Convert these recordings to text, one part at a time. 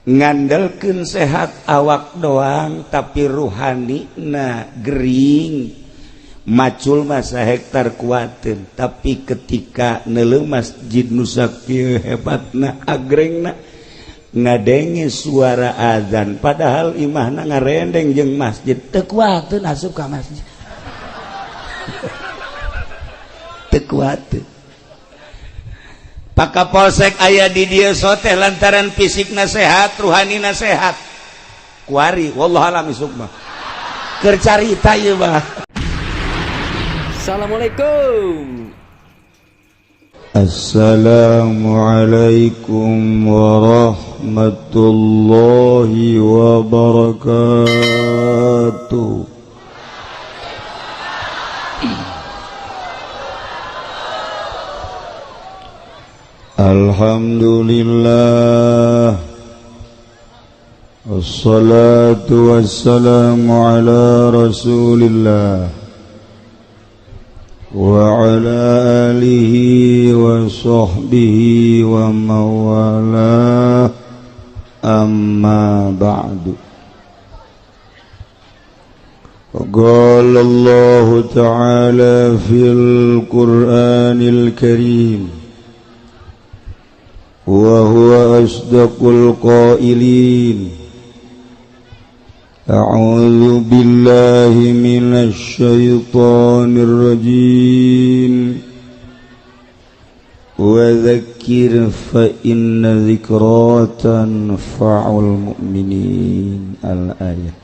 Ngandelkeun sehat awak doang tapi ruhani na gering. Macul masa hektar kuateun, tapi ketika neuleuh masjid nu sakieu hebatna agrengna ngadenge suara azan padahal imahna ngarendeng jeung masjid teu kuateun asup ka masjid. Teu kuateun. Pak Kapolsek aya di dieu soteh lantaran fisikna sehat, ruhanina sehat. Kuari wallahu alam isuk mah. Keur carita ieu mah. Assalamualaikum. Assalamualaikum warahmatullahi wabarakatuh. Alhamdulillah. Wassalatu wassalamu ala Rasulillah wa ala alihi wa sahbihi wa mawalah, amma ba'du. Qala Allahu ta'ala fil Qur'anil Karim wa huwa asdaqul qailin. A'udzu billahi minasy syaithanir rajim. Wa dzakkir fa inna dzikra tanfa'ul mu'minin. Al-ayah.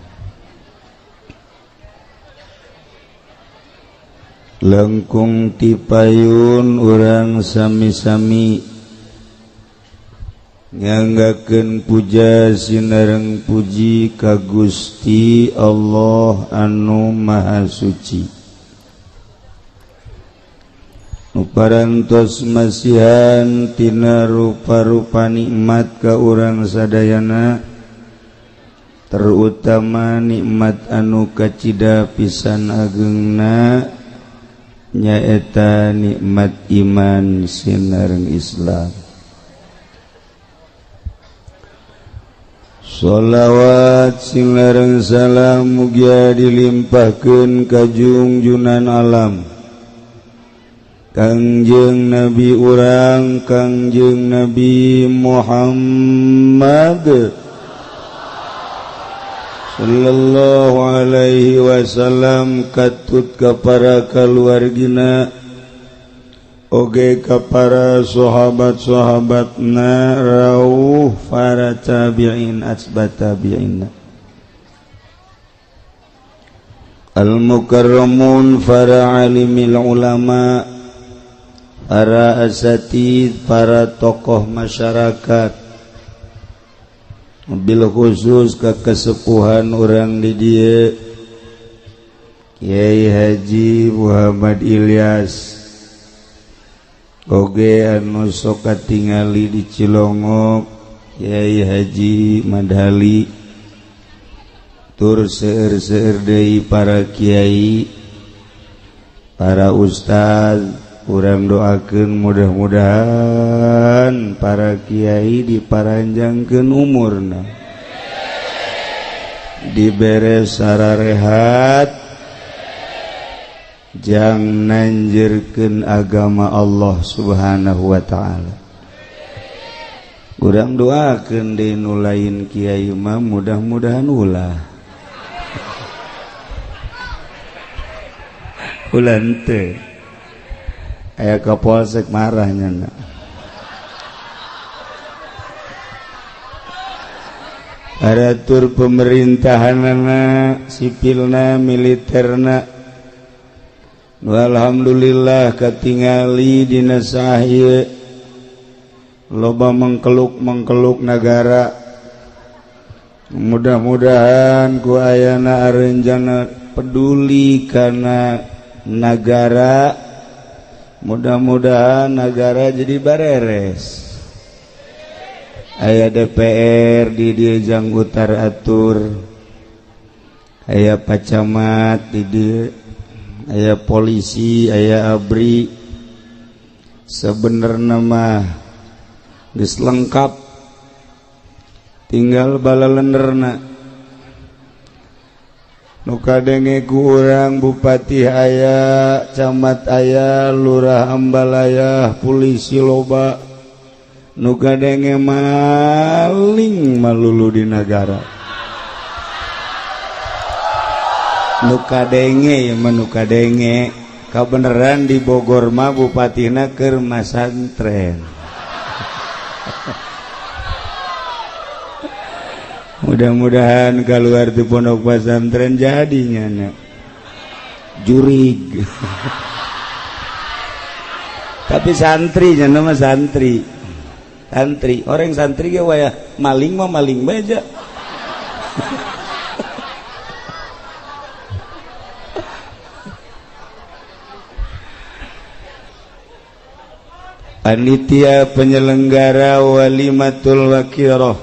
Lengkung tipayun urang sami-sami nganggakeun puja sinareng puji ka Gusti Allah anu Maha Suci. Nu parantos masihan tina rupa-rupa nikmat ka urang sadayana, terutama nikmat anu kacida pisan agengna nyaeta nikmat iman sinareng Islam. Sholawat sinareng salam mugia dilimpahkeun ka jungjunan alam Kangjeng Nabi urang Kangjeng Nabi Muhammad sallallahu alaihi wasallam, katut ka para kaluargina oge ka para sahabat-sahabatna rauh para tabi'in asbat tabi'in al-mukarramun, para alimil ulama, para asatid, para tokoh masyarakat, bil khusus ke kesepuhan orang di dieu Kiai Haji Muhammad Ilyas oge anu sok katingali di Cilongok Kiai Haji Madhali, tur seueur-seueur deui para kiai, para ustaz. Urang doakeun mudah-mudahan para kiai diparanjangkeun umurna, dibere sararehat, jang nanjirkeun agama Allah Subhanahu wa ta'ala. Urang doakeun deui nu lain kiai mah mudah-mudahan ulah. Ulah henteu. Aya kapolsek marahnya na. Aratur pemerintahanana, sipilna, militerna. Alhamdulillah katingali dina sahih loba mengkeluk-mengkeluk nagara. Mudah-mudahan ku ayana arenjana peduli kana nagara. Mudah-mudahan nagara jadi bareres. Aya DPR di dieu jang utar atur, aya pacamat di dieu, aya polisi, aya ABRI. Sebenarnya mah geus lengkap. Tinggal balalenderna. Nu kadenge ku urang bupati aya, camat aya, lurah ambalaya, polisi loba. Nu kadenge maling malulu di nagara. Nu kadenge ya mah nu kadenge. Kabeneran di Bogor mah bupatina keur masantren. Mudah-mudahan keluar di pondok pesantren jadinya nak jurig. Tapi santri nya mah santri. Santri, orang santri ge wayah maling mah maling bae. Panitia penyelenggara Walimatul Waqiroh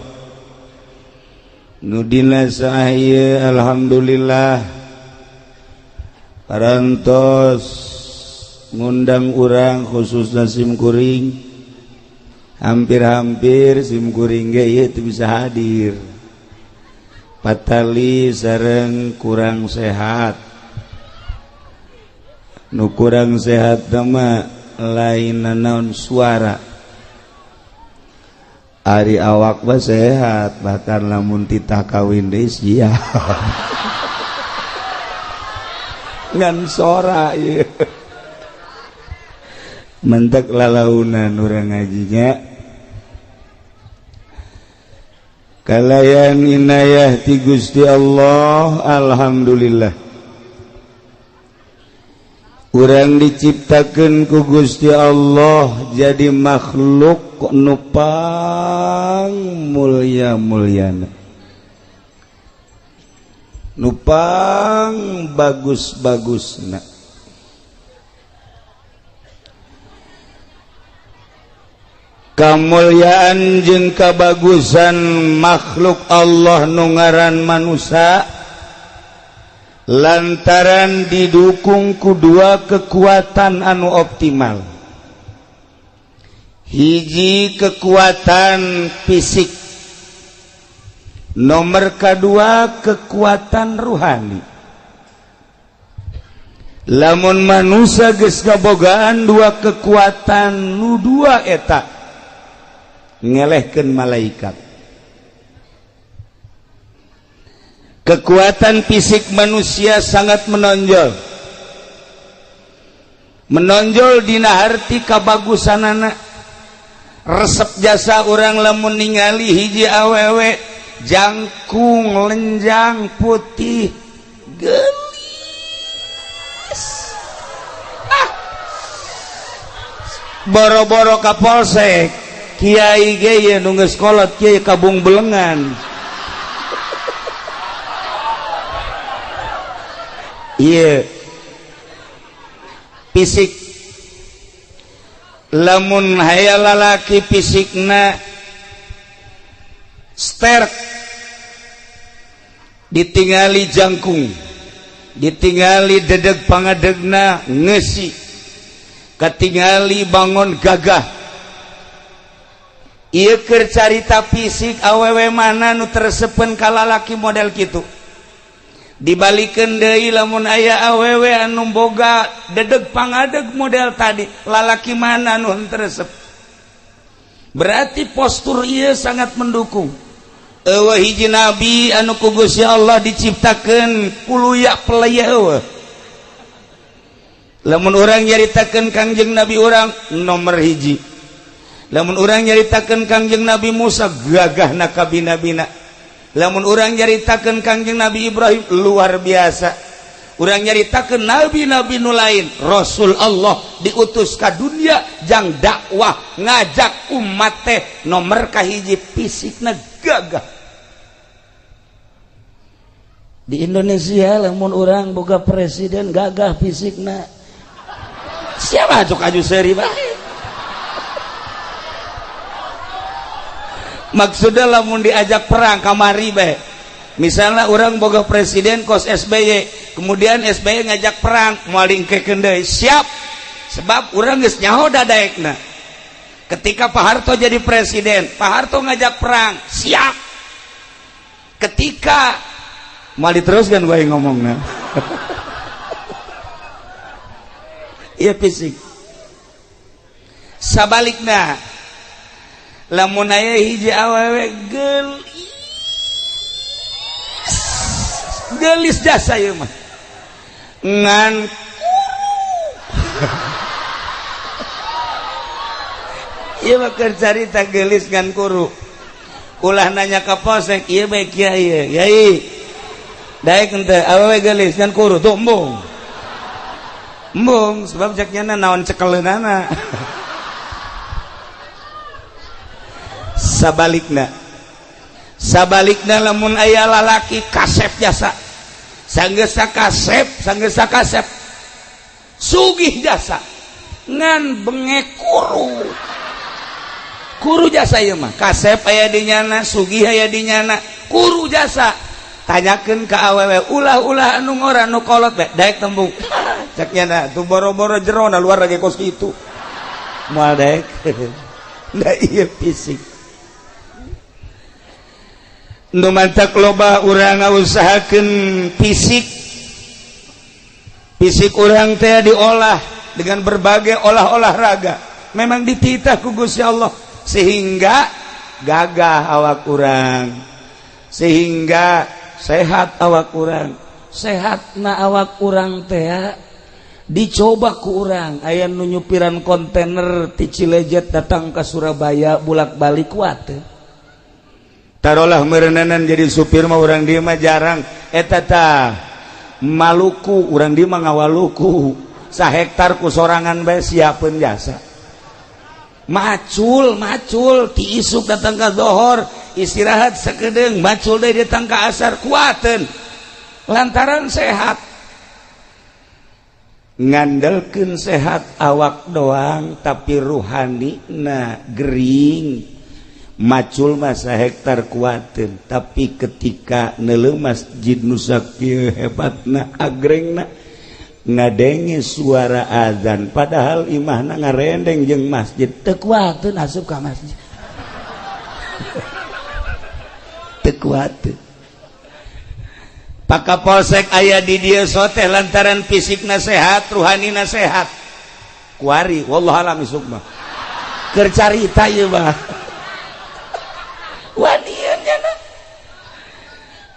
nu dina sae alhamdulillah parantos ngundang urang khususna sim kuring, hampir-hampir sim kuring ge ieu teu bisa hadir patali sareng kurang sehat. Nu kurang sehat mah lain naon suara. Ari awak mah sehat, bahkan lamun titah kawin deui sia. Ngan sora ieu. Mentek lalaunan urang ngajinya. Kalayan inayah ti Gusti Allah, alhamdulillah. Urang diciptakeun ku Gusti Allah jadi makhluk nu pang mulia-muliana, nu pang bagus-bagusna. Kamulyaan jeung kabagusan makhluk Allah nu ngaran manusia lantaran didukung ku dua kekuatan anu optimal. Hiji kekuatan fisik, nomor kedua kekuatan ruhani. Lamun manusia geus kabogaan dua kekuatan nu dua eta ngelehkeun malaikat. Kekuatan fisik manusia sangat menonjol. Menonjol dina harti kabagusanana. Resep jasa urang lamun ningali hiji awewe jangkung lenjang putih geulis. Ah. Boro-boro ka polsek, kiai ge ye nu geus kolot kiai kabung belengan. Iya, fisik. Lamun hayal lalaki fisikna sterk, ditingali jangkung, ditingali dedeg pangadegna ngesi, katingali bangon gagah. Ieu keur carita fisik awewe mana nu tersepen ka lalaki model kitu. Dibalikeun deui lamun aya awewe anu boga dedeg pangadeg model tadi, lalaki mana nu henteu resep. Berarti postur ieu sangat mendukung. Eueuh hiji nabi anu ku Gusti Allah diciptakeun kuluya pelaya eueuh. Lamun urang nyaritakeun Kangjeng Nabi urang nomor hiji. Lamun urang nyaritakeun Kangjeng Nabi Musa gagahna kabina-bina. Lamun urang nyaritakeun Kangjeng Nabi Ibrahim luar biasa. Urang nyaritakeun nabi-nabi nu lain, Rasul Allah diutus ka dunia jang dakwah ngajak umat teh nomor kahiji fisikna gagah. Di Indonesia lamun urang boga presiden gagah fisikna, siapa cok aju seuri bae. Maksudnya lamun diajak perang kamari bae. Misalnya orang boga presiden kos SBY, kemudian SBY ngajak perang, moal diengkekeun deui, siap. Sebab urang geus nyaho dadaekna. Ketika Pak Harto jadi presiden, Pak Harto ngajak perang, siap. Ketika mau diteruskan gue ngomongnya. Iya fisik. Sabalikna lamun aya hiji awewe geulis geulis jasa ieu mah ngan kuru. Ieu mah keur carita geulis ngan kuru. Ulah nanya ka polsek ieu bae kiai yai daek henteu awewe geulis ngan kuru tuh embung. Embung sebab cek nyana naon cekeleunana. Sabalikna sabalikna lamun aya lalaki kasep jasa sanggeus kasep sanggeus kasep sugih jasa ngan bengek kuru kuru jasa ieu mah kasep aya di nyana sugih aya di nyana kuru jasa tanyakeun ka awewe ulah-ulah anu ngora nu kolot bae daek tembung cek nyana tuh boro-boro jerona luar lagi kos kitu moal daek. Da ieu fisik nu mantak loba urang ngausahakeun fisik. Fisik urang teh diolah dengan berbagai olah-olah raga. Memang dititah ku Gusti Allah sehingga gagah awak urang, sehingga sehat awak urang. Sehatna awak urang teh dicoba ku urang. Aya nu nyupiran kontainer ti Cilejet datang ke Surabaya bolak-balik kuat teh. Tarolah merenanan jadi supir mah urang dieu mah jarang eta tah Maluku urang dieu mah ngawaluku sahektar ku sorangan bae siapeun jasa macul macul ti isuk datang ka zohor istirahat sakedeung macul deui datang ka asar kuateun lantaran sehat. Ngandelkeun sehat awak doang tapi ruhanina gering. Macul masa hektar kuateun tapi ketika neuleuh masjid nu sakieu hebatna agrengna ngadenge suara azan padahal imahna ngarendeng jeung masjid teu kuateun asup ka masjid. Teu kuateun. Pak Kapolsek aya di dieu soteh lantaran fisikna sehat ruhanina sehat kuari wallahu alam isuk mah keur carita ieu mah.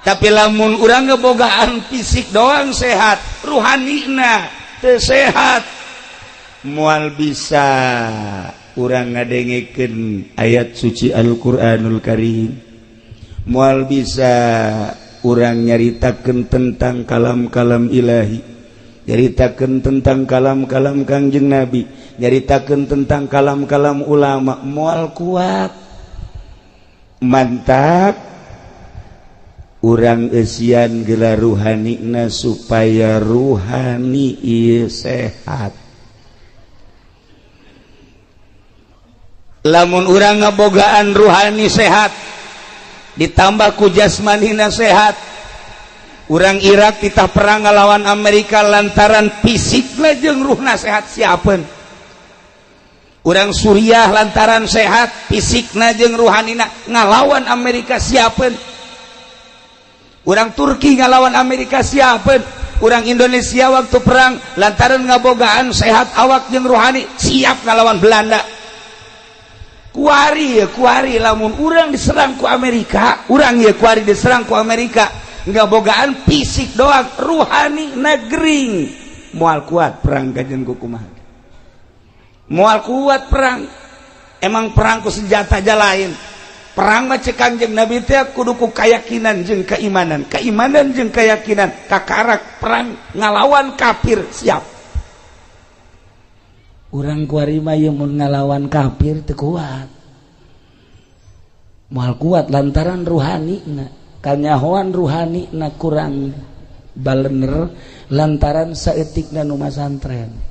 Tapi lamun urang ngebogaan fisik doang sehat ruhanina teu sehat moal bisa urang ngadengekeun ayat suci Al-Qur'anul Karim, moal bisa urang nyaritakeun tentang kalam-kalam ilahi, nyaritakeun tentang kalam-kalam Kangjeng Nabi, nyaritakeun tentang kalam-kalam ulama, moal kuat. Mantap urang eusian gelar ruhanina supaya ruhani ieu sehat. Lamun urang ngabogaan ruhani sehat ditambah ku jasmanina sehat, urang Irak titah perang ngalawan Amerika lantaran fisikna jeung ruhna sehat siapeun. Urang Suriah lantaran sehat fisikna jeung ruhanina ngalawan Amerika siapeun. Urang Turki ngalawan Amerika siapeun. Urang Indonesia waktu perang lantaran ngabogaan sehat awak jeung ruhani siap ngalawan Belanda. Kuari ya kuari lamun urang diserang ku Amerika, urang ya kuari diserang ku Amerika ngabogaan fisik doang ruhani negering moal kuat perang kajen ku kumaha. Moal kuat perang. Emang perang ku senjata aja lain. Perang mah cek Kangjeng Nabi teh kudu ku keyakinan jeung keimanan. Keimanan jeung keyakinan kakarak perang ngalawan kafir siap. Urang kuari mah ieu mun ngalawan kafir teu kuat. Moal kuat lantaran ruhanina, kanyahoan ruhanina kurang balener lantaran saeutikna nu masantren.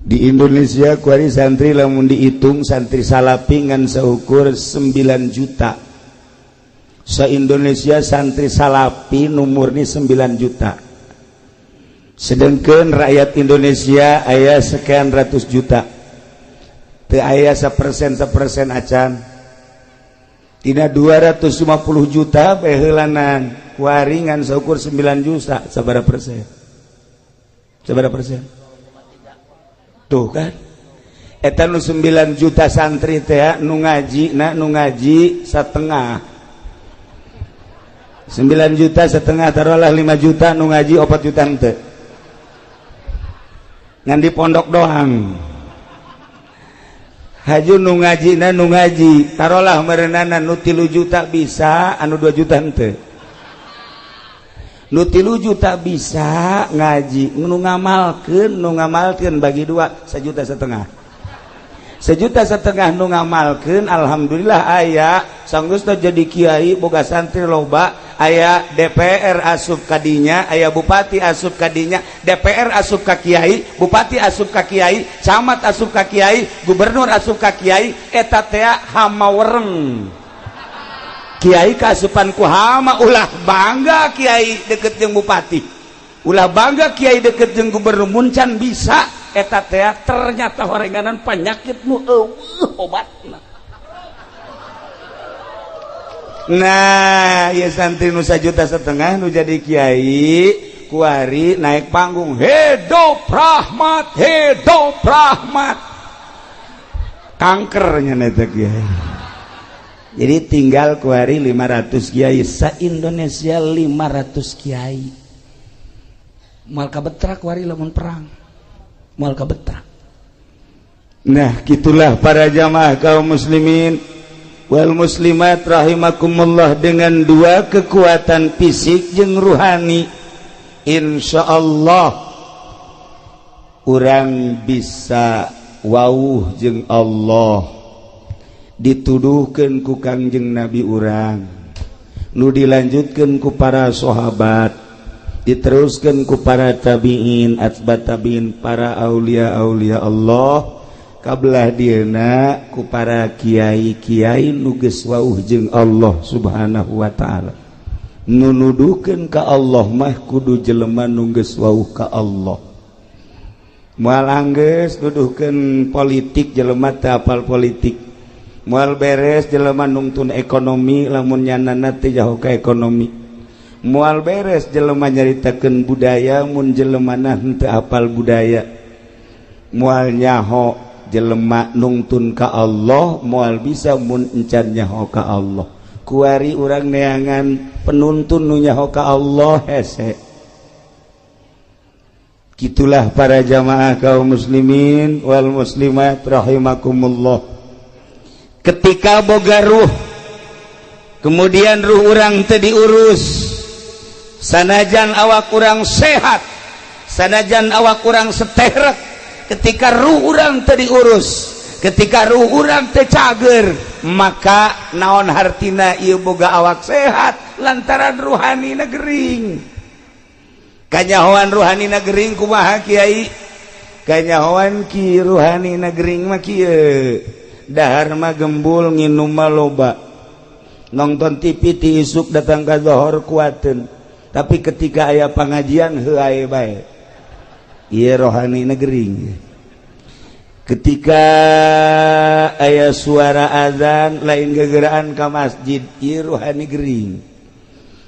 Di Indonesia kuari santri lamun dihitung santri salapi ngan seukur 9 juta. Se-Indonesia santri salapi numurni 9 juta. Sedangkan rakyat Indonesia aya sekian ratus juta. Teu aya 1% acan. Tina 250 juta baheulanan kuari ngan saukur 9 juta, sabaraha persen? Sabaraha persen? Tuh kan? Eta nu 9 juta santri teh nu ngaji na nu ngaji setengah. 9 juta setengah taruhlah 5 juta nu ngaji 4 juta henteu. Ngan di pondok doang. Haju nu ngaji na nu ngaji taruhlah merenana nu 3 juta bisa anu 2 juta henteu. Nu 3 juta bisa ngaji nu ngamalkeun bagi dua 1,5 juta. 1,5 juta nu ngamalkeun alhamdulillah aya sanggeus jadi kiai boga santri loba, aya DPR asup kadinya, aya bupati asup kadinya, DPR asup ka kiai, bupati asup ka kiai, camat asup ka kiai, gubernur asup ka kiai, eta teh hama wereng. Kiai kaasupan ku hama, ulah bangga kiai deket jeung bupati, ulah bangga kiai deket jeung gubernur, muncan bisa eta teh ternyata horenganan penyakit nu eueuh obatna. Nah, ya santri nu 1,5 juta nu jadi kiai kuari naik panggung hidup rahmat, hidup rahmat, kankernya eta kiai. Jadi tinggal kuari 500 kiai sa Indonesia, 500 kiai moal kabetrak kuari lamun perang, moal kabetrak. Nah, gitulah para jamaah kaum muslimin wal muslimat rahimakumullah, dengan dua kekuatan fisik jeung ruhani insyaallah urang bisa wauh jeung Allah, dituduhkeun ku Kangjeng Nabi urang, nu dilanjutkeun ku para sahabat, diteruskan ku para tabiin, atba tabiin, para aulia-aulia Allah, kabelah dieuna ku para kiai-kiai nu geus wauh jeung Allah Subhanahu wa taala. Nu nuduhkeun ka Allah mah kudu jelema nu geus wauh ka Allah. Moal anggeus nuduhkeun politik jelema teu apal politik. Moal beres jelema nungtun ekonomi lamun nyanana teu jauh ka ekonomi. Moal beres jelema nyaritakeun budaya mun jelemana henteu apal budaya. Moal nyaho jelema nungtun ka Allah, moal bisa mun encan nyaho ka Allah. Kuari urang neangan penuntun nu nyaho ka Allah hese. Gitulah para jamaah kaum muslimin wal muslimat rahimakumullah. Ketika boga ruh, kemudian ruh urang teu diurus, sanajan awak urang sehat, sanajan awak urang seterek, ketika ruh urang teu diurus, ketika ruh urang teu cager, maka naon hartina ieu boga awak sehat lantaran ruhanina gering. Kanyahoan ruhanina gering kumaha kiai? Kanyahoan ki ruhanina gering mah kieu, dahar mah gembul, nginum mah loba, nonton TV ti isuk datang ka zohor kuateun, tapi ketika aya pengajian heuae bae, ieu rohanina gering. Ketika aya suara azan lain gegeraan ka masjid, ieu rohani gering.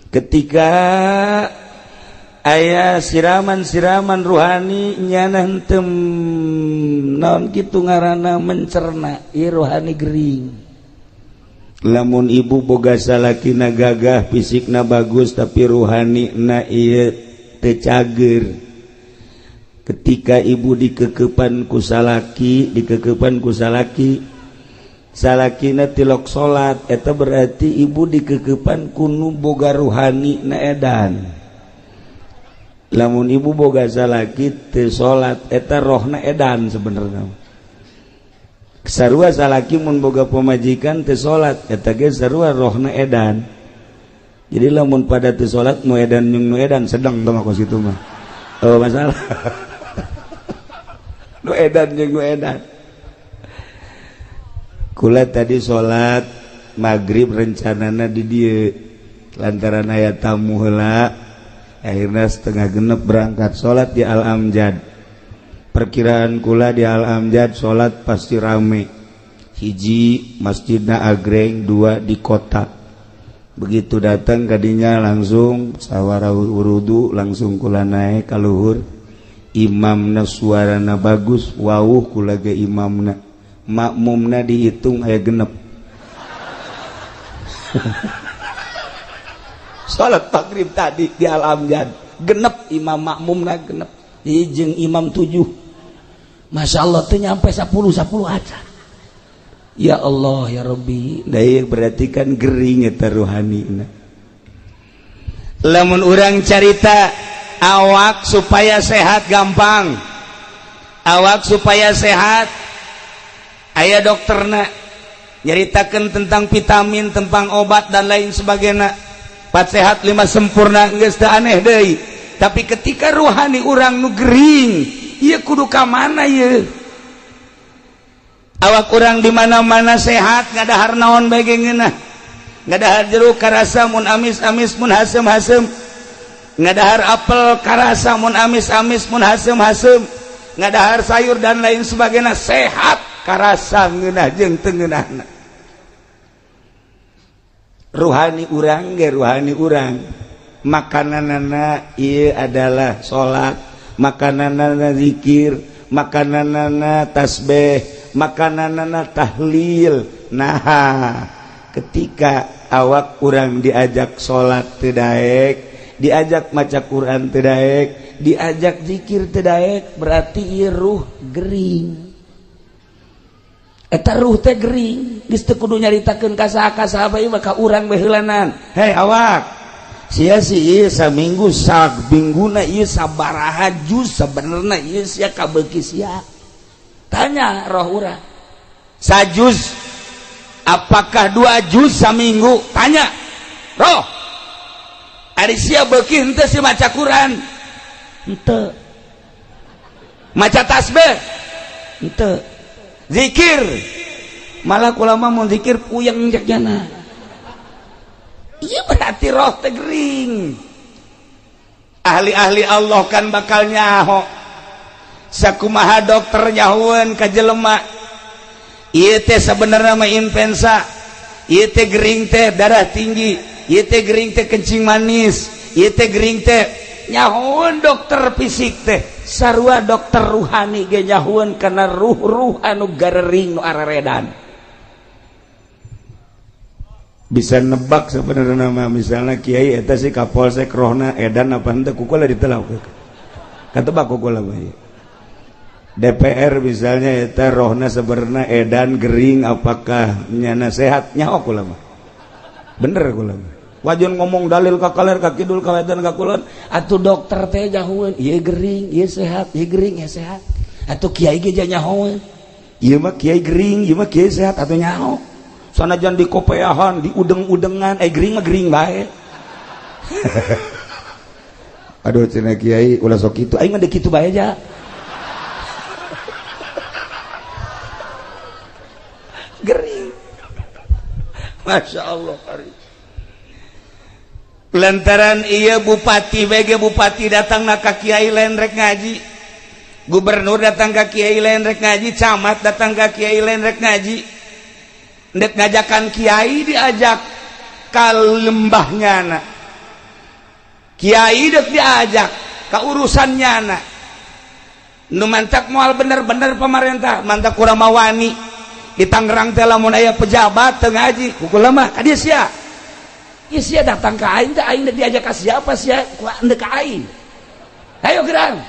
Ketika aya siraman-siraman ruhani nyana henteu naon kitu ngaranna mencerna, ieu rohani gering. Lamun ibu boga salakina gagah, fisikna bagus, tapi ruhani na ieu teu cager. Ketika ibu dikekepan ku salaki, dikekepan ku salaki, salakina tilok salat, eta berarti ibu dikekepan ku nu boga ruhani na edan. Lamun ibu boga salaki teu salat, eta rohna edan sebenarnya. Sarua salaki mun boga pamajikan teu salat, eta ge sarua rohna edan. Jadi lamun pada teu salat nu edan jeung nu edan sedang teh mah kos kitu mah. Oh masalah. Nu edan jeung nu edan. Kula tadi salat maghrib rencanana di dieu, lantaran aya tamu heula, akhirnya 5:30 berangkat salat di Al Amjad. Perkiraan kula di Al Amjad salat pasti rame. Hiji masjidna agreng, dua di kota. Begitu datang kadinya langsung sawara wurudu, langsung kula naik ka luhur. Imamna suarana bagus, wauh kula ge imamna. Makmumna dihitung aya genep. Salat maghrib tadi di Al Amjad genep imam makmumna genep. Jeung imam 7. Masya Allah teu nyampe 10 aja. Ya Allah ya Rabbi, daya berarti kan gering eta ruhanina. Lamun urang carita awak supaya sehat gampang. Awak supaya sehat aya dokterna nyaritakeun tentang vitamin, tentang obat dan lain sebagainya. 4 sehat 5 sempurna geus teu aneh deui. Tapi ketika ruhani urang nu gering, ieu kudu ka mana ieu? Awak urang di mana-mana sehat, ngadahar naon bae ge ngeunah. Ngadahar jeruk karasa mun amis-amis mun haseum-haseum. Ngadahar apel karasa mun amis-amis mun haseum-haseum. Ngadahar sayur dan lain sebagainya sehat karasa ngeunah jeung teu ngeunahna. Ruhani urang ge ruhani urang. Makananana ieu adalah salat, makananana zikir, makananana tasbih, makananana tahlil. Nah, ketika awak urang diajak salat teu daek, diajak maca Quran teu daek, diajak zikir teu daek, berarti ieu ruh gering. Eta ruh teh gering, geus teu kudu nyaritakeun ka saha-saha bae maka urang bae heulanan. Hei awak, sia sih ieu saminggu samingguna ieu sabaraha juz sabenerna ieu sia kabeuki sia. Tanya roh urang. Sajuz apakah 2 juz saminggu? Tanya roh. Ari sia beuki henteu si maca Quran? Henteu. Maca tasbih? Henteu. Zikir? Malah kula mah mun zikir puyeng cek jana. Ieu berarti roh teh gering. Ahli-ahli Allah kan bakal nyaho. Sakumaha dokter nyahoeun ka jelema. Ieu teh sabenerna mah influenza. Ieu teh gering teh darah tinggi, ieu teh gering teh kencing manis, ieu teh gering teh nyahoeun dokter fisik teh. Sarua dokter ruhani ge nyahoeun kana ruh-ruh anu garering nu araredan. Bisa nebak sebenarnya mah misalnya kiai eta si kapolsek rohna edan apa henteu kukula ditelak. Katebak kukula mah. DPR misalnya eta rohna sebenarnya edan gering apakah nyana sehat nyaho kula mah. Bener kula mah. Wajan ngomong dalil ka kaler ka kidul ka wetan ka kulon atuh dokter teh nyahoeun ieu gering ieu sehat ieu gering ieu sehat. Atuh kiai ge nyahoeun ieu mah kiai gering ieu mah kiai sehat atuh nyaho. Sanajan di kopeahan, di udeng-udengan, gering mah gering bae. Aduh cenah kiai ulah sok kitu, aing mah deuk kitu bae aja. Gering. Masya Allah. Lantaran iya bupati BG bupati datang na ka kiai lain rek ngaji. Gubernur datang ka kiai lain rek ngaji, camat datang ka kiai lain rek ngaji. Ndek ngajakan kiai diajak ka lembahnya na. Kiai dek diajak ka urusannya na. Nu mantak moal bener-bener pemerintah, mantak kurang mawani. Di Tangerang teh lamun aya pejabat teu ngaji, kukula mah ka dieu sia. Ieu sia datang ka aing teh aing dek diajak ka siapa sia? Ku ndek ka aing. Ayo gerang.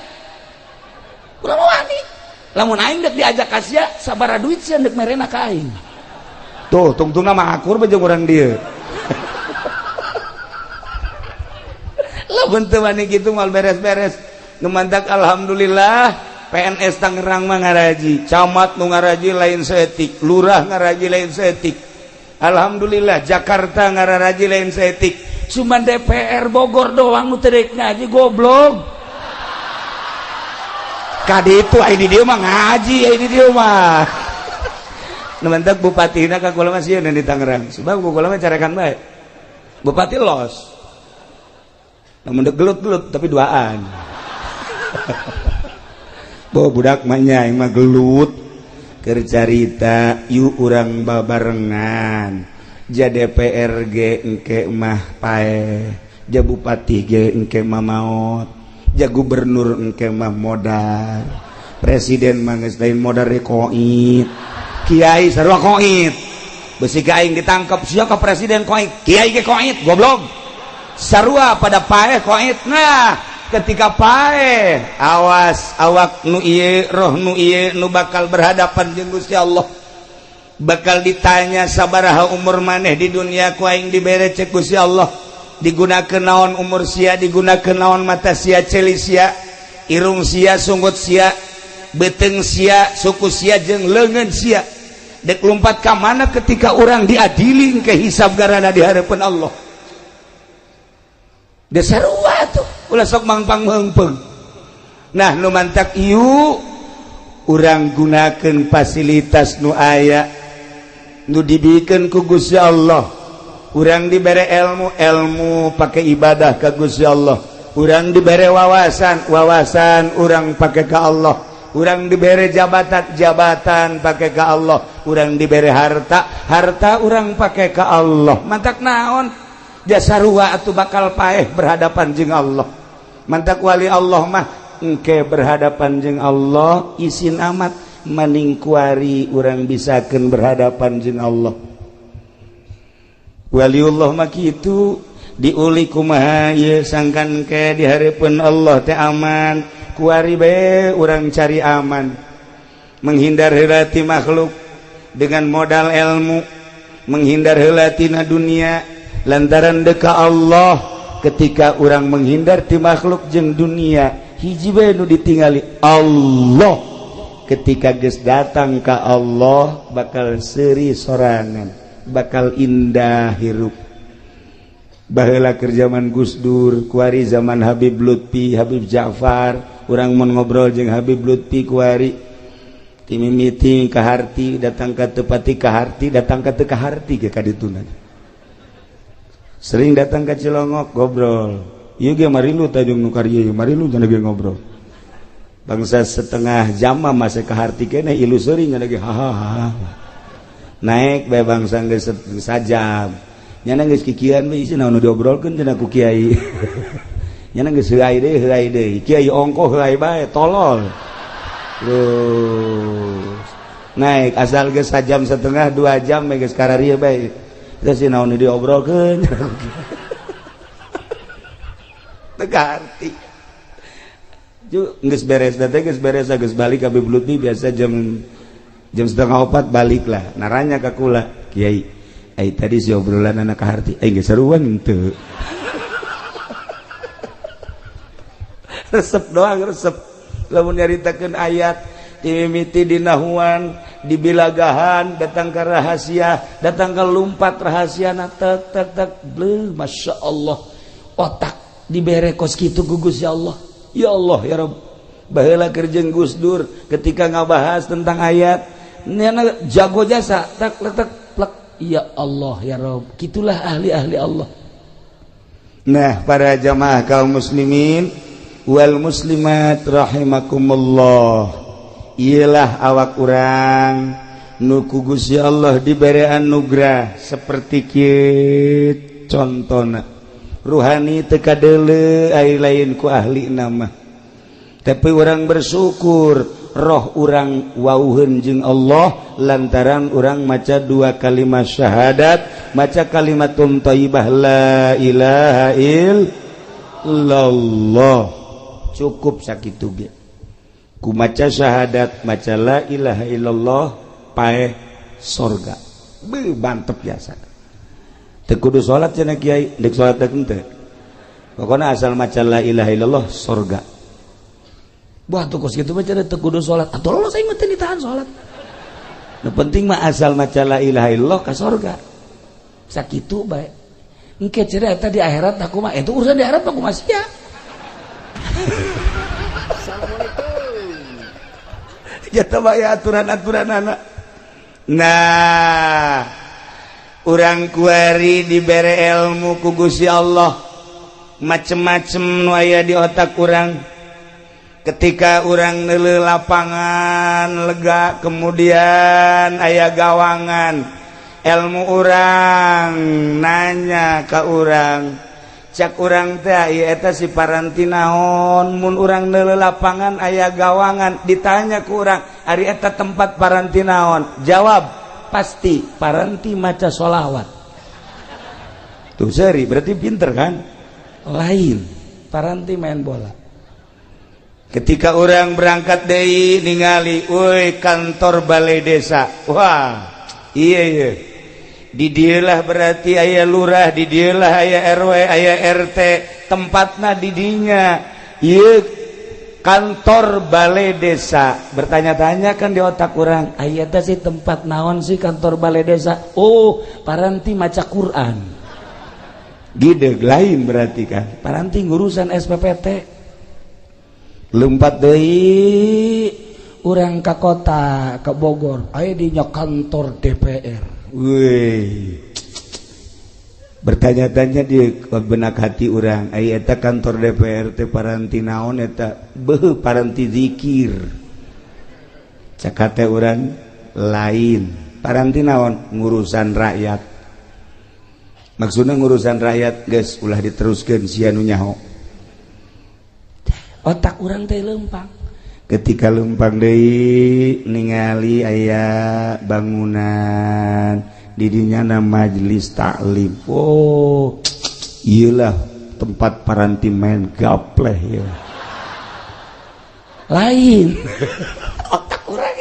Kurang mawani. Lamun aing dek diajak ka sia, sabaraha duit sia ndek merena ka aing. Tuh, tungtungna mah akur bae jeung urang dieu. Lamun teu wani kitu moal beres-beres. Nu mantak alhamdulillah PNS Tangerang mah ngaraji, camat nu ngaraji lain saeutik, lurah ngaraji lain saeutik. Alhamdulillah Jakarta ngararaji lain saeutik. Cuman DPR Bogor doang nu teu rek ngaji goblok. Kadi itu ai di dieu mah ngaji, ai di dieu mah. Nu mantak bupatina ka kula mah sieun di Tangerang. Sebab kula mah carekan bae. Bupati los. Namun dek gelut-gelut tapi duaan. Bo budak mah nya aing mah gelut. Keur carita yuk urang babarengan ja DPR ge engke mah paeh, ja bupati ge engke mah maot, ja gubernur engke mah modar, presiden mah geus lain modar koit, kiai sarua koit. Besi ka aing ditangkap sia ka presiden koit, kiai ge koit, goblok. Sarua pada paeh koit. Nah, ketika paeh awas awak nu ieu roh nu ieu nu bakal berhadapan jeung Gusti Allah. Bakal ditanya sabaraha umur maneh di dunia ku aing dibere cek Gusti Allah. Digunakeun naon umur sia, digunakeun naon mata sia, ceuli sia, irung sia, sunggut sia, beuteung sia, suku sia jeung leungeun sia. Dek lompat ka mana ketika orang diadili ke hisab garana di hadapan Allah. Dasarua tuh ulah sok mangpang meungpeung. Nah nu mantak ieu urang gunakeun fasilitas nu aya nu dibikeun ku Gusti Allah. Urang dibere ilmu, ilmu pakai ibadah ka Gusti Allah. Urang dibere wawasan, wawasan urang pakai ka Allah. Urang dibere jabatan, jabatan pakai ka Allah. Urang dibere harta, harta urang pakai ka Allah. Mantak naon? Jasarua atuh bakal paeh berhadapan jeung Allah. Mantak wali Allah mah engke berhadapan jeung Allah isin amat maning kuari urang bisakeun berhadapan jeung Allah. Waliullah mah kitu diuli kumaha ieu sangkan ke di hareupeun Allah teh aman, kuari bae urang cari aman. Menghindar heula ti makhluk dengan modal ilmu, menghindar heula tina dunia lantaran deka Allah. Ketika urang menghindar ti makhluk jeung dunia, hiji bae nu ditingali Allah. Ketika geus datang ka Allah bakal seuri sorangan, bakal indah hirup. Baheula keur zaman Gus Dur, kuari zaman Habib Lutfi, Habib Ja'far, urang mun ngobrol jeung Habib Lutfi kuari ti mimiti ka harti datang ka tepati ka harti datang ka teu ka harti ge ka dituna. Sering datang ke Cilongok ngobrol. Ieu ge marilu tajung nu karieu, marilu cenah ge ngobrol. Bangsa setengah jam mah masih ka harti keneh ilu seuri nya ge hahaha. Naik bae bangsa geus sajam. Nyana geus kikian we isi naon nu diobrolkeun cenah ku kiai. Nyana geus heuay deui. Kiai ongkoh heuay bae tolol. Terus naik asal geus sajam setengah 2 jam geus kararieu bae. Terus si naon diobrolkeun. Teu kaharti. Ju geus beres teh geus beres geus balik ka Habib Lutfi biasa jam 3:30 balik lah. Naranya ka kula, Kiai, ai tadi si obrolan anak kaharti, ai geus seruan henteu. Resep doang resep. Lamun nyaritakeun ayat timimiti dinahuan, dibilagahan, datang ke rahasia, datang ke lumpat rahasia na tek tek tek bleh, masya Allah otak dibere kos kitu gugus ya Allah, ya Allah ya Rabb. Baheula keur jeung Gus Dur ketika ngabahas tentang ayat nyana jago jasa tek tek tek plek, ya Allah ya Rabb, kitulah ahli-ahli Allah. Nah para jamaah kaum muslimin wal muslimat rahimakumullah, ialah awak urang nu ku Gusti Allah dibere anugerah seperti kieu contona ruhani teu kadeuleu ai lain ku ahli nama, tapi urang bersyukur roh urang wauheun jeung Allah lantaran urang maca 2 kalimat syahadat, maca kalimatun thayyibah la ilaha illallah, cukup sakitu ge. Ku maca syahadat, maca la ilaha illallah, paeh sorga. Beuh mantep biasa. Teu kudu salat cenah kiai, deuk salat teh henteu. Pokona asal maca la ilaha illallah sorga. Wah tuh kos kitu mah cenah teu kudu salat. Atuh lolos aing mah teu ditahan salat. Nu penting mah asal maca la ilaha illallah ka sorga. Sakitu bae. Engke cenah eta di akhirat aku mah, itu urusan di akhirat mah kumaha sia. Jatuh ya aturan-aturan anak. Nah, urang kuari dibere ilmu ku Gusti Allah, macem-macem nu aya di otak urang. Ketika urang neuleuh lapangan lega, kemudian aya gawangan, ilmu urang nanya ka urang, cak urang teh ieu eta si paranti naon? Mun urang neuleuh lapangan aya gawangan, ditanya ku urang, ari eta tempat paranti naon? Jawab pasti paranti maca sholawat. Tuh seri berarti pinter kan? Lain, paranti main bola. Ketika orang berangkat deui ningali, woi, kantor balai desa. Wah, iya iya, di dieulah berarti aya lurah, di dieulah aya RW, aya RT, tempatna di dinya. Ieu kantor balai desa. Bertanya-tanya kan di otak orang, aya teh sih tempat naon sih kantor balai desa? Oh, paranti maca Quran. Gideg, lain berarti kan paranti ngurusan SPPT. Lompat deui urang ka kota, ke Bogor, aya dinya kantor DPR. Wih, bertanya-tanya di benak hati urang, aya eta kantor DPR teh paranti naon eta? Beuh, paranti zikir. Cak hate urang, lain, paranti naon? Ngurusan rakyat. Maksudnya ngurusan rakyat. Geus, ulah diteruskeun, sia nu nyaho. Otak urang teh lempang. Ketika lempang deui ningali aya bangunan didinya na majelis taklim. Oh, iyalah tempat paranti main gapleh ya. Lain, otak urang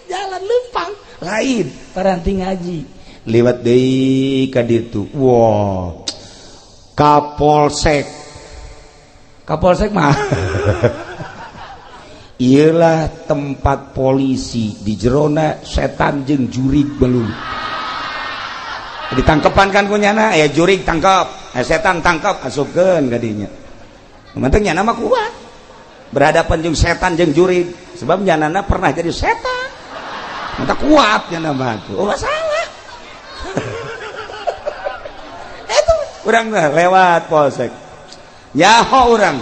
jalan lempang. Lain, paranti ngaji. Lewat deui ka ditu, wah, Kapolsek. Kapolsek mah iyalah tempat polisi, di jerona setan jeung jurig belum ditangkepan kan kunyana ya, jurig tangkap, setan tangkap, asupkeun kadinya. Penting nyana mah kuat berhadapan jeung setan jeung jurig, sebab nyanana pernah jadi setan, mata kuat nyana mah tuh. Oh, salah itu urang lewat polsek nyaho urang.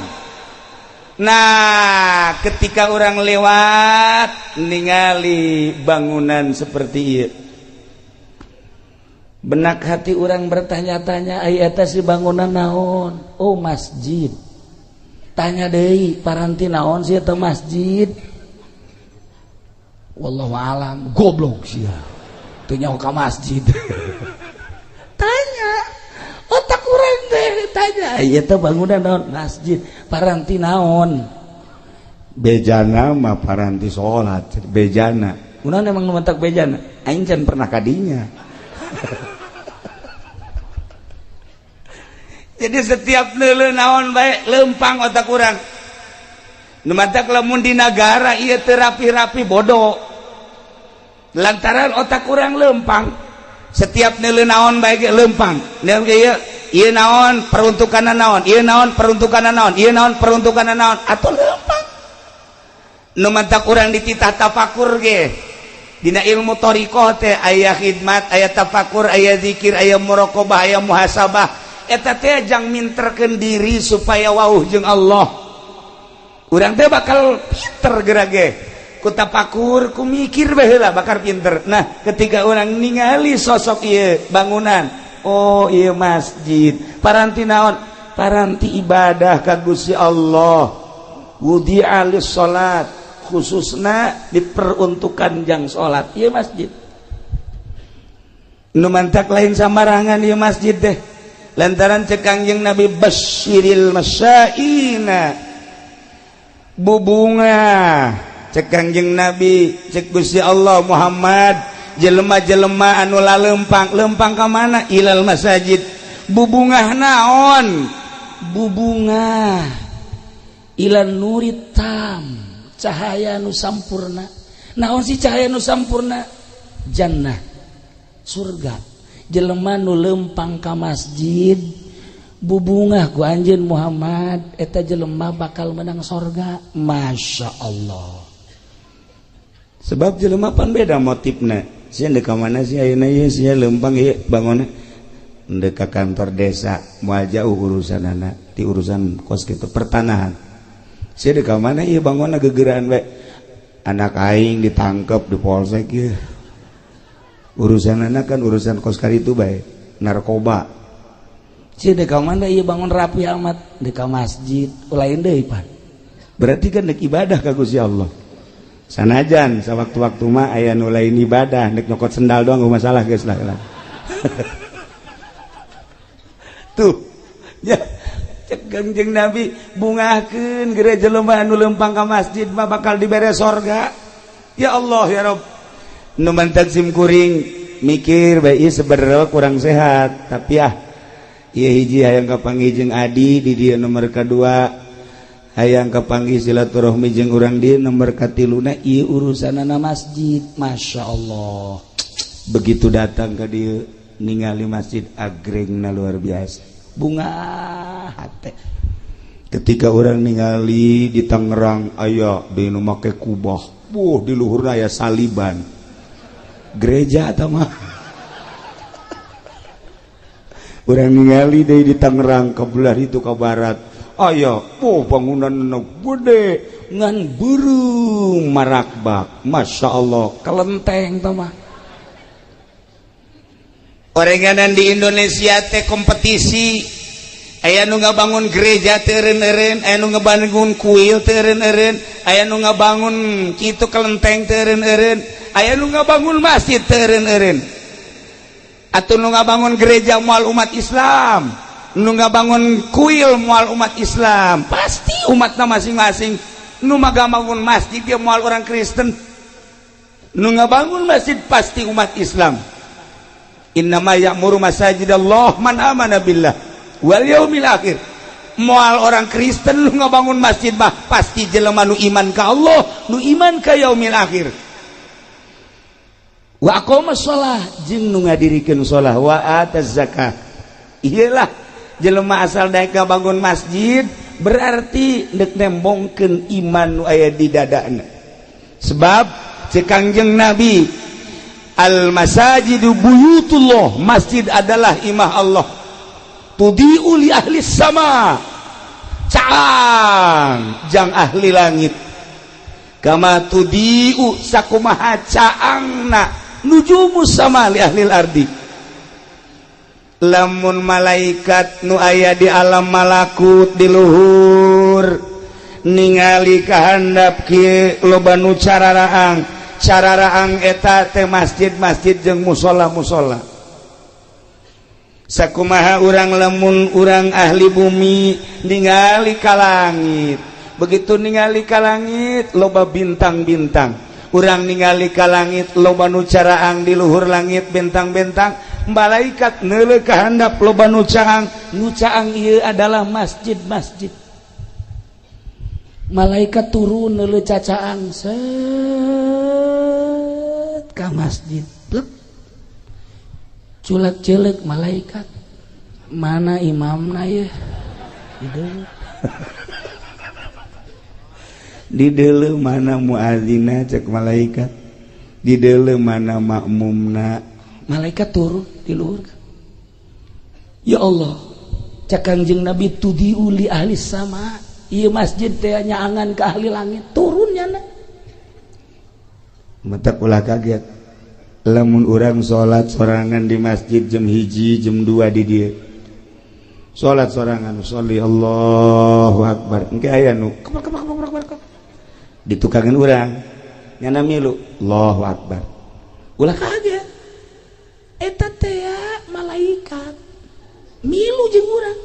Nah, ketika orang lewat ningali bangunan seperti itu, benak hati orang bertanya-tanya, ai eta si bangunan naon? Oh, masjid. Tanya deui, paranti naon sih eta masjid? Wallahu alam. Goblok sia, teu nyaho ka masjid. Tanya otak urang teh, tanya, ai eta bangunan naon? Masjid. Paranti naon? Bejana mah paranti salat bejana. Kunaon emang nu mentak bejana? Aing can pernah kadinya. Jadi setiap neuleuh naon bae lempang otak urang. Nu matak lamun di nagara ieu teu rapi-rapi bodoh, lantaran otak urang lempang. Setiap neuleuh naon bae ge lempang. Neuleuh ieu, ieu naon peruntukanna naon, ieu naon peruntukanna naon, ieu naon peruntukanna naon, atuh lempang. Nu matak urang dititah tafakur ge dina ilmu thariqah teh aya khidmat, aya tafakur, aya zikir, aya muraqabah, aya muhasabah. Eta teh jang minterkeun diri supaya wauh jeung Allah. Urang teh bakal pinter geura ge ku tafakur, ku mikir baheula bakal pinter. Nah, ketika orang ningali sosok ieu bangunan, oh ieu masjid, paranti naon? Paranti ibadah ka Gusti Allah. Wudi'a lis salat, khususna diperuntukkan jang salat ieu masjid. Nu mantak lain sambarangan ieu masjid teh, lantaran cek Kangjeng Nabi, basyiril masyaina, bubunga cek Kangjeng Nabi, cek Gusti Allah, Muhammad, jelema-jelema anu lalempang. Lempang ka mana? Ilal masajid. Bubungah naon? Bubungah ilan nurit tam, cahaya nu sampurna. Naon sih cahaya nu sampurna? Jannah, surga. Jelema nu lempang ka masjid, bubungah ku anjeun Muhammad, eta jelema bakal menang sorga. Masya Allah. Sebab jelema pan beda motifna. Sia ndek ka mana sih ayeuna ieu? Sia lempang ieu bangunna ndek ka kantor desa, moal jauh urusanana ti urusan kos kitu pertanahan. Sia deuk ka mana ieu bangunna gegeraan bae. Anak aing ditangkep di polsek ieu. Urusan anak kan urusan kos karitu bae, narkoba. Sia deuk ka mana ieu bangun rapi amat, deuk ka masjid, lain deui pan. Berarti kan deuk ibadah ka Gusti Allah. Sanajan sawaktu-waktu mah aya nu lain ibadah, deuk nyokot sendal doang gak masalah geus lah. Tuh, ya cek Kangjeng Nabi bungahkeun geura jelema anu leumpang ka masjid mah bakal dibere sorga. Ya Allah ya Rabb. Nu mantak sim kuring mikir bae ieu sebenarnya kurang sehat, tapi ah ieu hiji hayang kapanggih jeung adi di dieu nomor kadua, hayang kapanggih silaturahmi jeung urang dieu nomor katiluna ieu urusanana masjid. Masya Allah. Begitu datang ka dieu ningali masjid agrengna luar biasa. Bunga hate. Ketika orang ningali di Tangerang aya di nu make kubah, buh di luhurna aya saliban. Gereja atau mah. Orang ningali deui di Tangerang ke belah itu ke barat, aya oh bangunan nu gede ngan beureum marakbak. Masya Allah, kelenteng tah mah. Orenganan di Indonesia teh kompetisi, aya nu ngabangun gereja teu eureun-eureun, aya nu ngabangun kuil teu eureun-eureun, aya nu ngabangun kitu kelenteng teu eureun-eureun, aya nu ngabangun masjid teu eureun-eureun. Atuh nu ngabangun gereja moal umat Islam, nu ngabangun kuil moal umat Islam, pasti umatna masing-masing. Nu ngabangun masjid dia moal orang Kristen, nu ngabangun masjid pasti umat Islam. Innama ya'muru masajidallah man amana billah wal yaumil akhir. Moal orang Kristen nu ngabangun masjid mah pasti jelema nu iman ka Allah, nu iman ka yaumil akhir. Wa aqama shalah jeung nu ngadirikeun shalah, wa ataz zakah. Iyalah jelema asal daek ngabangun masjid berarti deuk nembongkeun iman nu aya di dadana. Sebab ceuk Kangjeng Nabi, al masajidu buyutullah, masjid adalah imah Allah. Tudiu li ahli sama, caang jang ahli langit. Kama tudiu sakumaha caangna nujumu sama li ahli ardi. Lamun malaikat nu aya di alam malakut di luhur ningali kahandap kieu loba nu cararaang, cararaang eta teh masjid-masjid jeung musholla-musholla. Sakumaha urang lamun urang ahli bumi ningali ka langit, begitu ningali ka langit loba bintang-bintang, urang ningali ka langit loba nu caraang di luhur langit bintang-bintang, malaikat neuleuh ka handap loba nu caang, nu caang ieu adalah masjid-masjid. Malaikat turun neuleuh cacaang set ka masjid, plek. Culak celek malaikat, mana imamna ye? Di deuleu mana muazina cek malaikat, di deuleu mana makmumna. Malaikat turun di luhur. Ya Allah, cek Kangjeng Nabi tudiu li ahli sama, ieu masjid teh nyaangan ke ahli langit, turun nyana. Matak ulah kaget lamun urang salat sorangan di masjid jam 1 jam 2 di dieu. Salat sorangan, sholli Allahu akbar. Engke aya nu kebak kebak kebak kebak. Ditukangan urang nyana milu Allahu akbar. Ulah kaget. Eta teh malaikat milu jeung urang.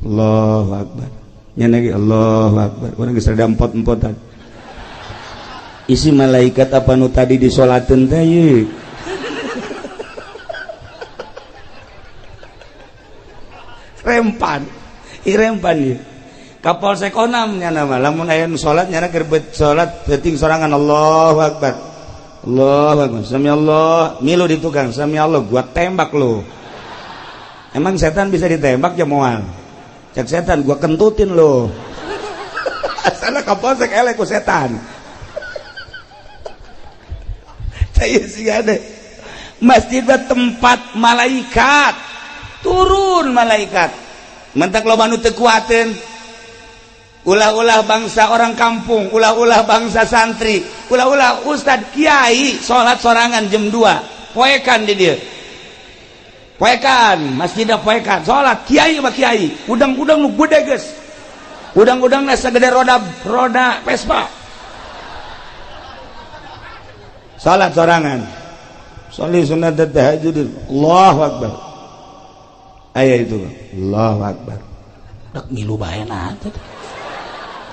Allahu akbar. Nyana ge Allahu akbar. Urang geus rada empot-empotan. Isi malaikat apa nu tadi disolateun teh ye? Rempan, irempan ye. Ka Polsek Onam nyana mah lamun aya nu salat nyana keur salat peuting sorangan Allahu akbar. Allahu akbar. Sami Allah, milu di tukang sami Allah gua tembak lu. Emang setan bisa ditembak ya moal? Cek setan gua kentutin lu. Asalna ka Polsek eleh ku setan. Masjid tempat malaikat turun, malaikat mentak loba nu teu kuateun. Ulah-ulah bangsa orang kampung, ulah-ulah bangsa santri, ulah-ulah ustad kiai salat sorangan jam 2 poekan di dia. Poekan, masjidna poekan, salat kiai mah kiai, udang-udang nu gede geus. Udang-udangna sagede roda Vespa. Salat sorangan. Sholli sunat tahajud. Allahu akbar. Aya itu. Allahu akbar. Rek milu bae na teh.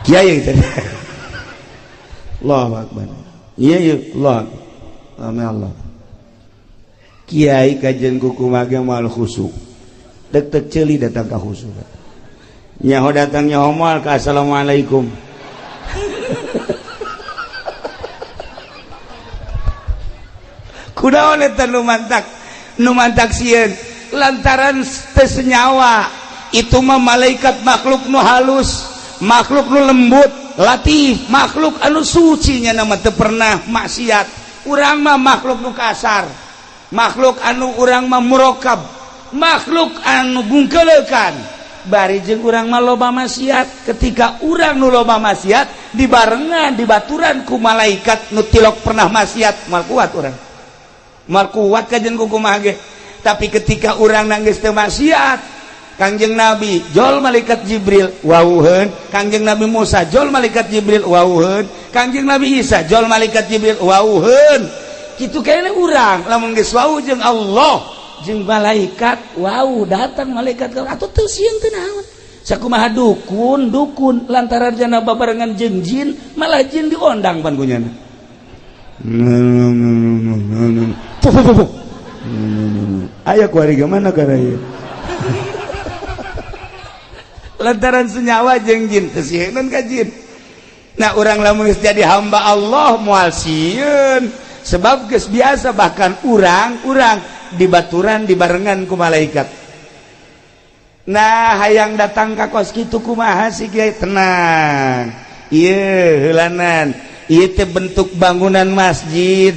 Kiai tadi. Allahu akbar. Iya iya Allah. Amin Allah. Kiai kajian kuku mage moal khusuk. Dek-dek ceuli datang ka khusuk. Nyaho datang nyaho moal ka assalamualaikum. Kunaon eta nu mantak sieun lantaran teu senyawa. Itu mah malaikat makhluk nu halus, makhluk nu lembut, latif, makhluk anu suci nya nama teu pernah maksiat. Urang mah makhluk nu kasar, makhluk anu urang mah murokab, makhluk anu bungkeleukan. Bari jeung urang mah loba maksiat. Ketika urang nu loba maksiat dibarengan dibaturan ku malaikat nu tilok pernah maksiat, moal kuat urang. Moal kuat kajen ku kumaha ge. Tapi ketika urang nangis teu maksiat, Kangjeng Nabi jol malaikat Jibril wauheun, Kangjeng Nabi Musa jol malaikat Jibril wauheun, Kangjeng Nabi Isa jol malaikat Jibril wauheun. Kitu kene urang lamun geus wau jeung Allah jeung malaikat wau datang malaikat atuh teu sieun teu naon. Sakumaha dukun dukun lantaran jana babarengan jeung jin malah jin diondang pan kunyana. Aya kuari mana kana ieu? Lantaran senyawa jeung jin teu sieun ka jin. Nah urang lamun geus jadi hamba Allah moal sieun sebab geus biasa bahkan urang-urang dibaturan dibarengan ku malaikat. Nah hayang datang ka kos kitu kumaha sih kiai? Tenang. Ieu heulanan, ieu teh bentuk bangunan masjid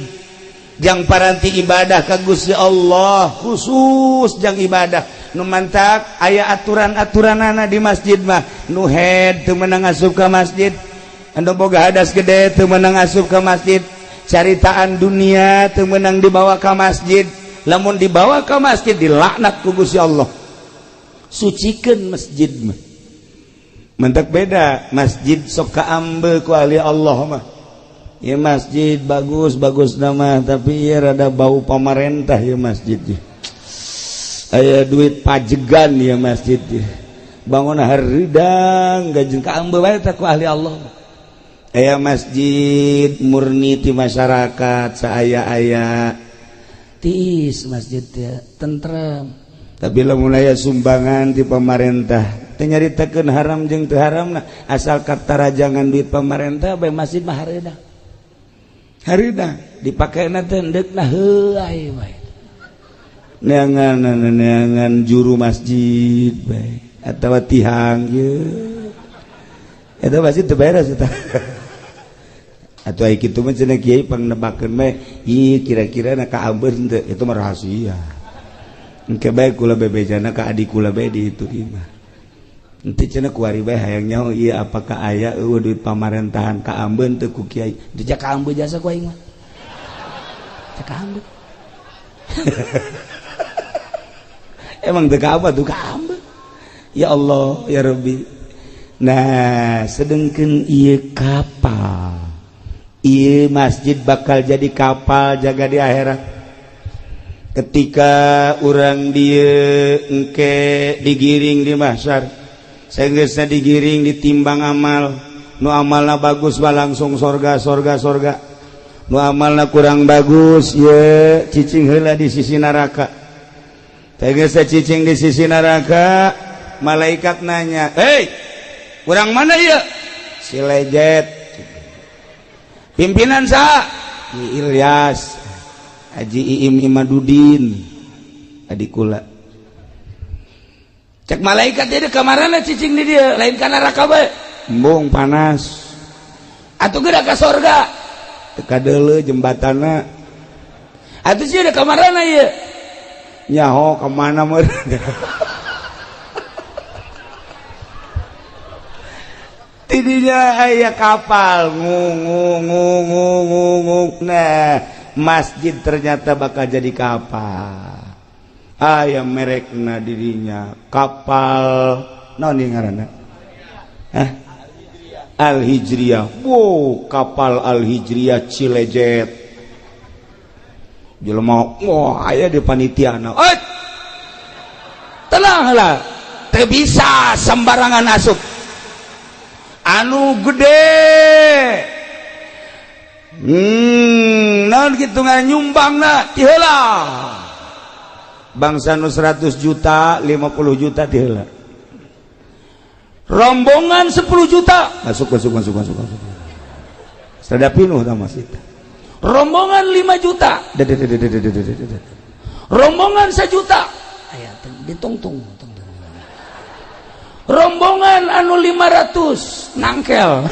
jang paranti ibadah ka Gusti Allah, khusus jang ibadah. Nu mantak aya aturan-aturanana di masjid mah. Nu head teu meunang asup ka masjid, anu boga hadas gede teu meunang asup ka masjid, caritaan dunia teu meunang dibawa ka masjid. Lamun dibawa ka masjid dilaknat ku Gusti Allah. Sucikeun masjid mah. Mentak beda masjid sok kaambe ku ahli Allah mah. Ya masjid bagus bagus nama tapi ya rada bau pamarentah ya masjid. Aya duit pajegan ya masjid. Bangun haridang gajeng kaambe bae teh ku ahli Allah. Aya masjid murni ti masyarakat saaya-aya tiis masjid teh tentrem. Tapi lamun aya sumbangan ti pamarentah teu nyaritakeun haram jeung teu haramna asal katarajangan duit pamarentah bae masjid mah hareudang. Hareudang dipakena teh endeukna heuay bae. Neangan juru masjid bae atawa tihang ieu. Eta masjid teu beres eta. Atuh ai kitu mah cenah kiai pangnebakeun bae, ieu kira-kira na kaambeun teu, itu mah rahasia. Engke bae kula bebejana ka adik kula bae di itu imah. Henteu cenah kuari bae hayang nyaho ieu apakah aya eueuh duit pamarentahan kaambeun teu ku kiai. Teu kaambeun jasa ku aing mah. Teu kaambeun. Emang teu kaambeun tuh kaambeun. Ya Allah, ya Rabbi. Nah, sedengkeun ieu kapal. Ieu masjid bakal jadi kapal jaga di akhirat. Ketika urang dieu engke digiring di mahsyar, saenggeusna digiring ditimbang amal, nu amalna bagus mah langsung sorga sorga sorga, nu amalna kurang bagus ye cicing heula di sisi neraka. Saenggeusna cicing di sisi neraka, malaikat nanya, "Hei, urang mana ieu?" Si lejet. Pimpinan saha? Ki Ilyas, Haji Iim Imadudin, adik kula. Cek malaikat dia kamarana cicing di dia, lain ka neraka bae. Embung panas. Atuh geura ka sorga. Teu kadeuleu jembatanna. Atuh sieun kamarana ieu? Nyaho ka mana meureun. Tidinya aya kapal ngung ngung ngung ngung ngung. Nah, masjid ternyata bakal jadi kapal. Aya merekna dirinya kapal naon ieu ngaranna? Hah? Al Hijriyah. Wow, kapal Al Hijriyah Cilejet. Jelema wah aya di panitiana. Eh, tenanglah, teu bisa sembarangan asup. Anu gede. Naon kitu nyumbangna ti heula. Bangsa nu 100 juta, 50 juta ti heula. Rombongan 10 juta masuk masuk masuk masuk masuk. Sada pinuh ta masjid. Rombongan 5 juta. Rombongan 1 juta. Aya ditungtung. Rombongan anu 500 nangkel.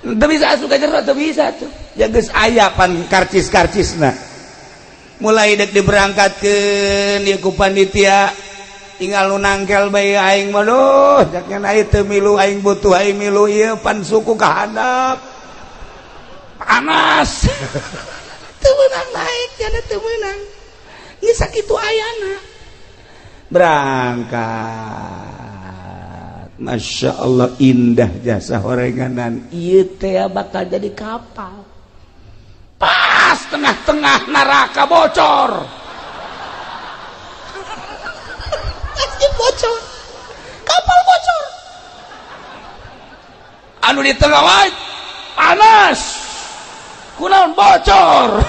Teu bisa asup ka jero, teu bisa tuh. Ya geus aya pan karcis-karcisna. Mulai dek diberangkatkeun ieu ku panitia, tinggal nu nangkel bae aing mah duh, jaknya aing teu milu, aing butuh aing milu ieu pan suku ka handap. Panas. Teu meunang naik, jana teu meunang. Geus sakitu ayana. Berangkat. Masya Allah indah jasa horenganan. Ieu teh bakal jadi kapal. Pas tengah-tengah neraka bocor. Masjid bocor. Kapal bocor. Anu di tengah wae panas. Kunaon bocor.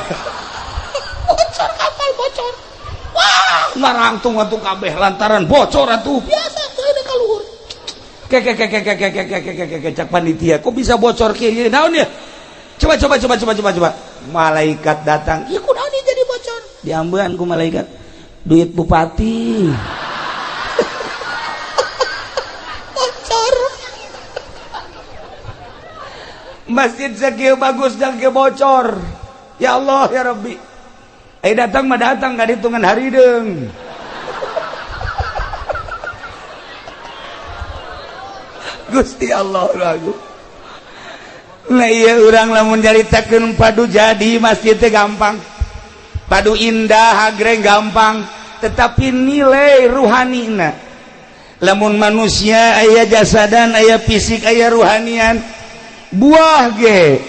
Bocor kapal bocor. Wah, ngarangtung atuh kabeh lantaran bocor atuh. Biasa teu ka luhur. Ke ke ke ke ke ke ke ke ke cak panitia, kok bisa bocor kieu naon ya? Coba coba coba coba coba coba. Malaikat datang, ieu kunaon ieu jadi bocor? Diambean ku malaikat. Duit bupati. Bocor. Masjid sakieu bagus dan kieu bocor. Ya Allah ya Rabbi. Eh datang mah datang ka hitungan harideung. Gusti Allah lagu. Nah iya urang lamun nyaritakeun padu jadi masjid teh gampang. Padu indah agreng gampang, tetapi nilai ruhanina. Lamun manusia aya jasadan, aya fisik, aya ruhanian. Buah ge.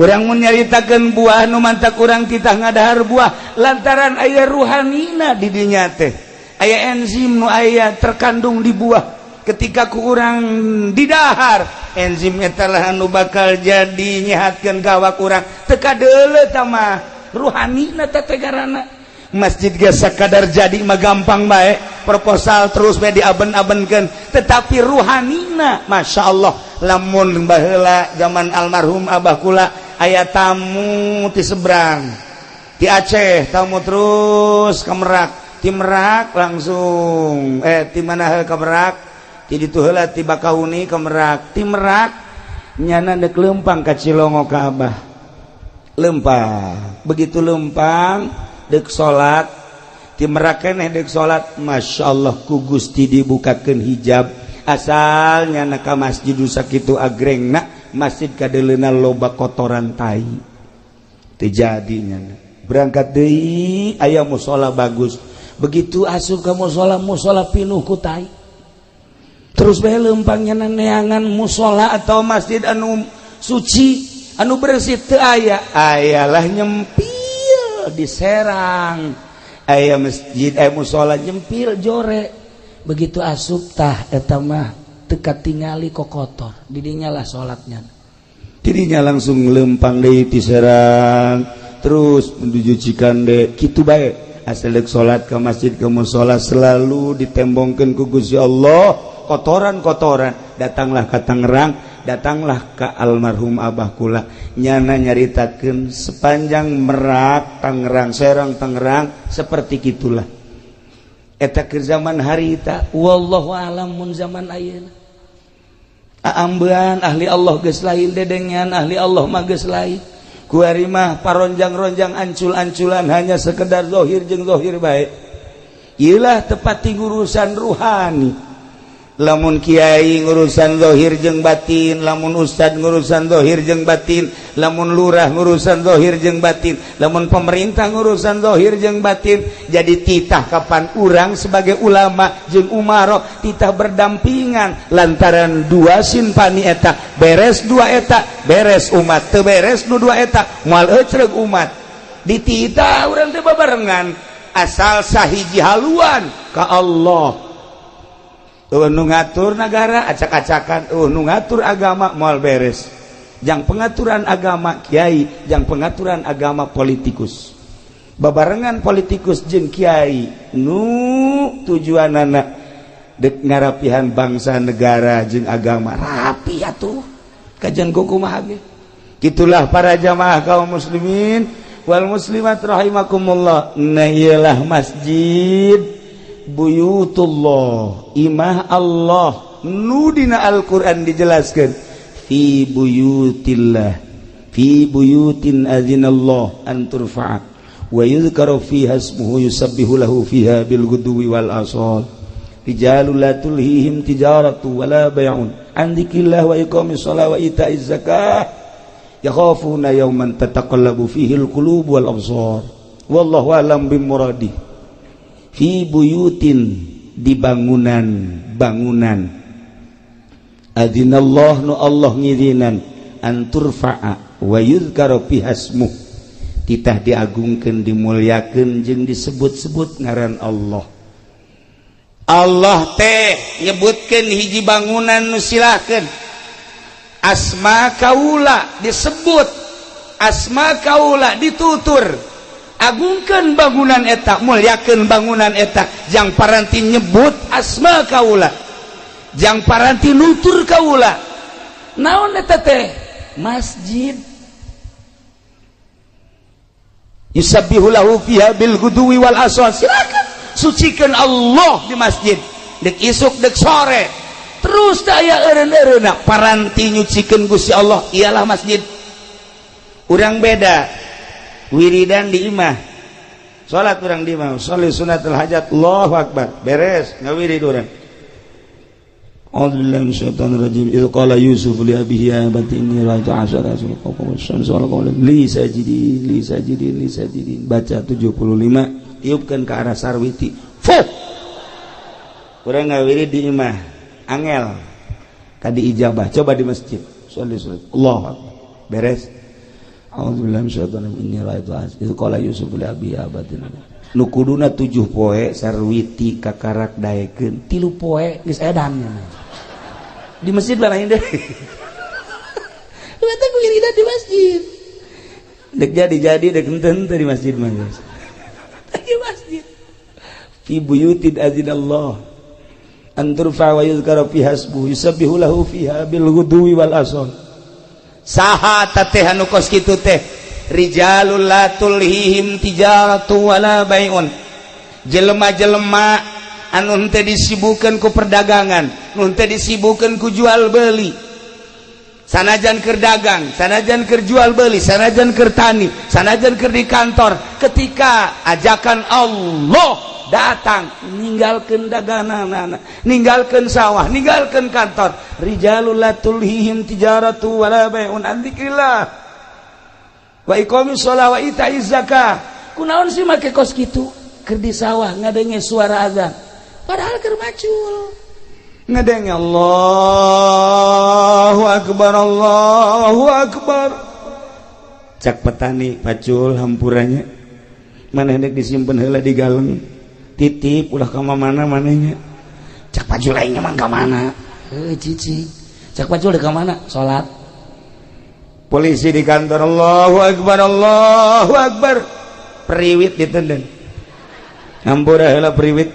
Urang mun nyaritakeun buah nu mantak urang titah ngadahar buah lantaran aya ruhanina di dinya teh. Aya enzim nu aya terkandung di buah. Ketika ku urang didahar enzim eta lah anu bakal jadi nyehatkeun ka awak urang teu kadeuleu tah mah ruhanina teh tegarana. Masjid ge sakadar jadi mah gampang bae, proposal terus bae diaben-abenkeun, tetapi ruhanina Masya Allah. Lamun baheula zaman almarhum abah kula aya tamu ti seberang ti Aceh, tamu terus ke Merak, ti Merak langsung ti mana ke Merak, ti ditu heula ti Bakauni ke Merak, ti Merak nyana deuk leumpang ka Cilongo ka abah. Leumpang, begitu leumpang deuk salat, ti Merak keneh deuk salat, Masya Allah ku Gusti dibukakeun hijab. Asal nyana ka masjid sakitu agrengna, masjid kadeuleuna loba kotoran tai. Teu jadi nyana. Berangkat deui aya musala bagus. Begitu asup ka musala, musala pinuh ku tai. Terus bae leumpangnya neangan musola atau masjid anu suci, anu bersih teu aya. Ayalah nyempil di Serang. Aya masjid, aya musola nyempil jore. Begitu asup tah eta mah teu katingali kokotor. Didinya lah salatnya. Didinya langsung leumpang deui ti Serang, terus menuju Cikande, kitu bae. Asal deuk salat ka masjid ka musola selalu ditembongkeun ku Gusti Allah kotoran-kotoran. Datanglah ka Tangerang, datanglah ka almarhum abah kula. Nyana nyaritakeun sepanjang Merak, Tangerang, Serang, Tangerang seperti kitulah. Eta keur zaman harita, wallahu alam mun zaman ayeuna. Aambean ahli Allah geus lain, dedengean ahli Allah mah geus lain. Kuari mah paronjang-ronjang ancul-anculan hanya sekedar zahir jeung zahir bae. Iyalah tepat ngurusan ruhani. Lamun kiai ngurusan zahir jeung batin, lamun ustad ngurusan zahir jeung batin, lamun lurah ngurusan zahir jeung batin, lamun pemerintah ngurusan zahir jeung batin. Jadi titah kapan urang sebagai ulama jeung umaro titah berdampingan lantaran dua sinpani eta beres, dua eta beres umat, teu beres nu dua eta moal ecreg umat. Dititah urang teh babarengan asal sahiji haluan ka Allah. Nu ngatur negara acak-acakan, nu ngatur agama moal beres. Jang pengaturan agama kiai, jang pengaturan agama politikus. Babarengan politikus jeung kiai nu tujuanana dek ngarapihan bangsa negara jeung agama rapi atuh. Kajian kumaha ge. Kitulah para jamaah kaum muslimin wal muslimat rahimakumullah. Nah iyalah masjid buyutullah, imah Allah nu dina Al-Qur'an dijelaskan fi buyutillah, fi buyutin azinallah an turfa'a wa yuzkaru fiha ismuhu yusabbihu lahu fiha bil ghudwi wal asal rijalul la tulhihim tijaratu wala bay'un an dzikrillah wa iqamis shalah wa ita'iz zakah yakhafuna yawman tataqallabu fihi al qulub wal absar wallahu a'lam bimuradi. Fi buyutin, di bangunan bangunan, adzinallah nu Allah ngizinan, an turfa'a wa yuzkaru fiha ismuh, titah diagungkeun dimuliakeun jeung disebut-sebut ngaran Allah. Allah teh nyebutkeun hiji bangunan nu silahkeun asma kaula disebut, asma kaula ditutur. Agungkan bangunan eta, muliakeun bangunan eta, jang paranti nyebut asma kaula, jang paranti nutur kaula. Naon eta teh? Masjid. Yusabbihu lahu fiha bil ghudwi wal asal. Silakan sucikan Allah di masjid, dek isuk dek sore. Terus daya eureun-eureunna paranti nyucikeun Gusti Allah ialah masjid. Urang beda wiridan di imah, salat urang di imah, sholli sunnatul hajat, Allahu akbar, beres ngawirid urang. A'udzubillahi minasyaitonir rajim. Idz qala Yusuf li abihi ya abati inni ra'aytu asyara kawkaban wa li sajidin li sajidin li sajidin. Baca 75, tiupkan ke arah sarwiti. Fuh. Urang ngawirid di imah, angel kadi ijabah. Coba di masjid, sholli sunat, Allahu akbar, beres. A'udzubillahi minasyaitonir rajim. Inni ra'aytu idz qala Yusuf li abihi ya abati. Nu kuduna 7 poe sarwiti kakarak daekeun 3 poe geus edan. Di masjid lah lain deh. Eta wiridan di masjid. Dek jadi-jadi dek henteu di masjid mah geus. Di masjid. Fi buyutin azinallah an turfa wa yuzkara fiha ismuhu yusabbihu lahu fiha bil ghudwi wal asal. Saha teh anu kos kitu teh? Rijalul la tulhihim tijaratu wala bai'un. Jelema-jelema anu henteu disibukeun ku perdagangan, nu henteu disibukeun ku jual beli. Sanajan keur dagang, sanajan keur jual beli, sanajan keur tani, sanajan keur di kantor, ketika ajakan Allah datang, ninggalkeun daganganana, ninggalkeun sawah, ninggalkeun kantor. Rijalul la tulhihim tijaratu wala bai'un an dzikrillah wa iqamis shalah wa ita'iz zakah. Kunaon sih make kos kitu? Keur di sawah ngadenge suara azan, padahal keur macul. Ngadenge Allahu akbar, Allahu akbar. Cak petani pacul hampuranya, maneh dek disimpen heula di galeng, titip ulah ka mana manehnya. Cak pacul aing mah ka mana? Heuh cicing. Cak pacul dek ka mana? Salat. Polisi di kantor, Allahu akbar, Allahu akbar. Periwit ditenden. Hampura heula periwit.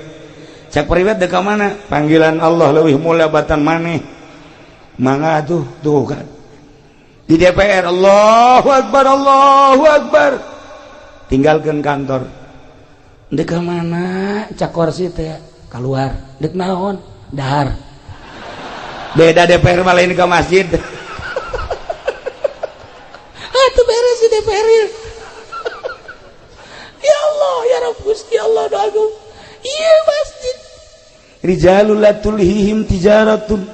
Cak periwit dek ka mana? Panggilan Allah leuwih mulia batan maneh. Mangga tuh, tuh kan. Di DPR, Allahu akbar, Allahu akbar. Tinggalkeun kantor. Dek ka mana? Cak kursi teh keluar. Dek naon? Dahar. Beda DPR mah lain ke masjid. Ah, tuh beres di DPR. Ya Allah, ya Rabb Gusti Allah doa agung. Iya, Rijalul la tulhihim tijaratun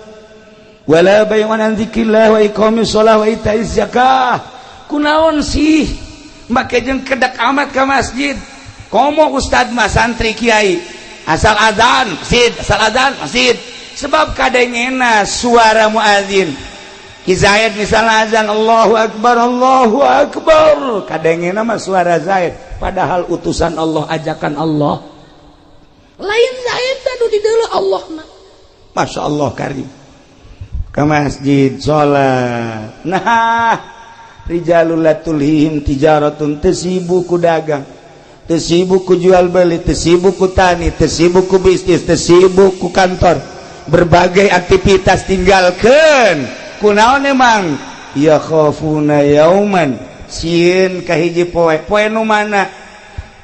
wala bay'un an dzikrillah wa iqamis shalah wa itaiz zakah. Kunaon sih make jeung kedak amat ka masjid? Komo ustad mah santri kiai asal azan masjid, asal azan masjid. Sebab kadengena suara muazin. Ki Zaid misalnya azan Allahu akbar Allahu akbar, kadengena mah suara Zaid, padahal utusan Allah, ajakan Allah. Lain Zaid anu di deuleu Allah mah. Masya Allah karim. Ke masjid salat. Nah, rijalul la tulhihim tijaratun, teu sibuk ku dagang, teu sibuk ku jual beli, teu sibuk ku tani, teu sibuk ku bisnis, teu sibuk ku kantor. Berbagai aktivitas tinggalkan. Kunaon emang? Ya khafuna yauman, sieun ka hiji poe. Poe nu mana?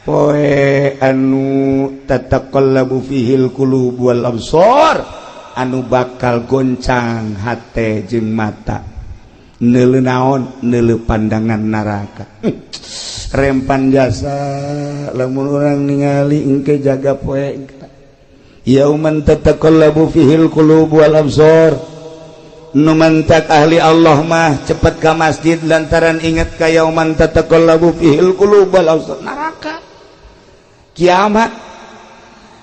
Poe anu tataqallabu fihil qulub wal absar, anu bakal goncang hate jeung mata. Neuleu naon? Neuleu pandangan neraka. Rempan jasa lamun urang ningali engke jaga poe. Yauman tataqallabu fihil qulub wal absar. Nu mantak ahli Allah mah cepet ka masjid lantaran inget ka yauman tataqallabu fihil qulub wal absar, neraka kiamat.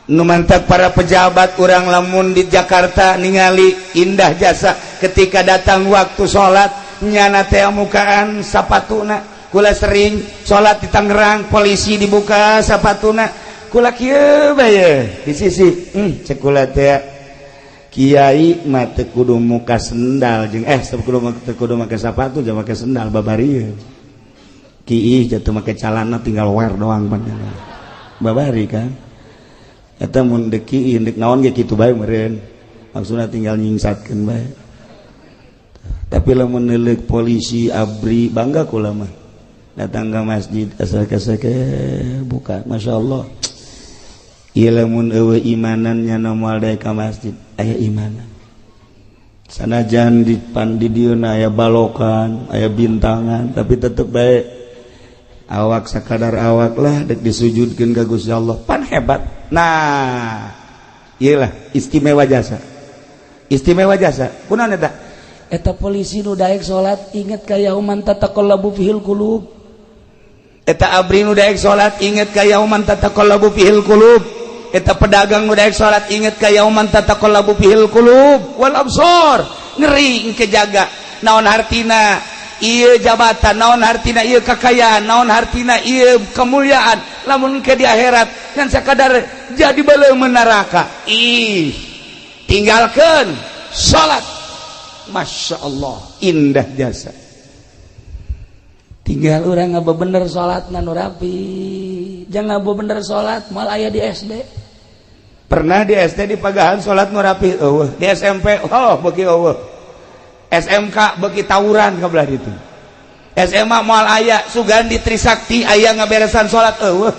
Nu mantak para pejabat urang lamun di Jakarta ningali indah jasa ketika datang waktu salat nyana teh mukaan sapatuna. Kula sering salat di Tangerang, polisi dibuka sapatuna, kula kieu bae di sisi cek kula teh kiai mah teu kudu muka sendal jeung teu kudu make sapatu jeung make sendal babari kiih jatuh make calana tinggal wear doang pan babari kan eta mun deuk kiih deuk naon ge kitu bae meureun maksudna tinggal nyingsatkeun bae. Tapi lamun neuleuk polisi abri bangga kula mah datang ke masjid asal kasake buka Masya Allah. Ieu lamun eueuh imanannya moal daek ka masjid, aya imanan. Sanajan di pan di dieu aya balokan, aya bintangan, tapi tetep bae awak sakadar awak lah dek disujudkeun ka Gusti Allah. Pan hebat. Nah, ieu lah istimewa jasa. Istimewa jasa. Kunaon eta? Eta polisi nu daek salat inget ka yauman tataqallabu fihil qulub. Eta abri nu daek salat inget ka yauman tataqallabu fihil qulub. Eta pedagang nu daek salat inget ka yauman tataqallabu fihil qulub wal absar. Ngeri engke jaga. Naon hartina ieu jabatan, naon hartina ieu kakayaan, naon hartina ieu kemuliaan, lamun engke di akhirat ngan sakadar jadi beuleum neraka. Ih, tinggalkeun salat. Masya Allah indah jasa. Tinggal orang ngaba bener salat nu rapi, jangan ngaba bener salat mal aya di SD. Pernah di SD di pagahan salat nu rapi eueuh, di SMP oh beuki eueuh, SMK beuki tawuran ka belah ditu, SMA moal aya sugan di Trisakti aya ngaberesan salat eueuh,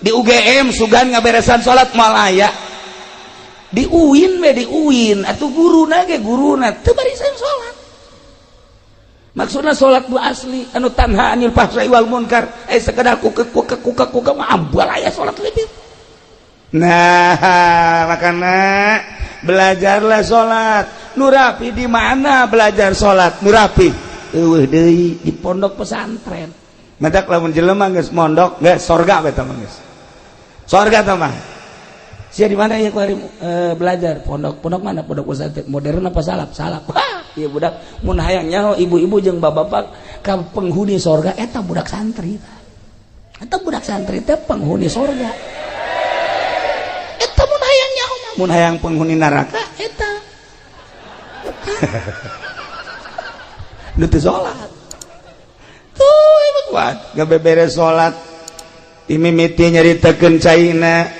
di UGM sugan ngaberesan salat moal aya, di UIN we di UIN atuh guruna ge guruna teu barisan salat. Maksudna salat bu asli anu tanha anil fahsai wal munkar, sekedar kukek kukek kukek kukek mah ambal aya salat lebih. Nah, makana belajarlah salat nu rapi. Di mana belajar salat nu rapi? Eueuh deui di pondok pesantren. Madak lamun jelema geus mondok geus sorga we tah mah, geus sorga tah mah. Sia di mana ya kuari belajar? Pondok. Pondok mana? Pondok pesantren modern apa salaf? Salaf. Wah, ieu budak mun hayang nyaho ibu-ibu jeung bapak-bapak ka penghuni sorga eta budak santri. Eta budak santri teh penghuni sorga. Eta mun hayang nyaho mah. Mun hayang penghuni neraka eta nu teu salat. Tuh emang kuat gabeberes salat dimimiti nyaritakeun caina,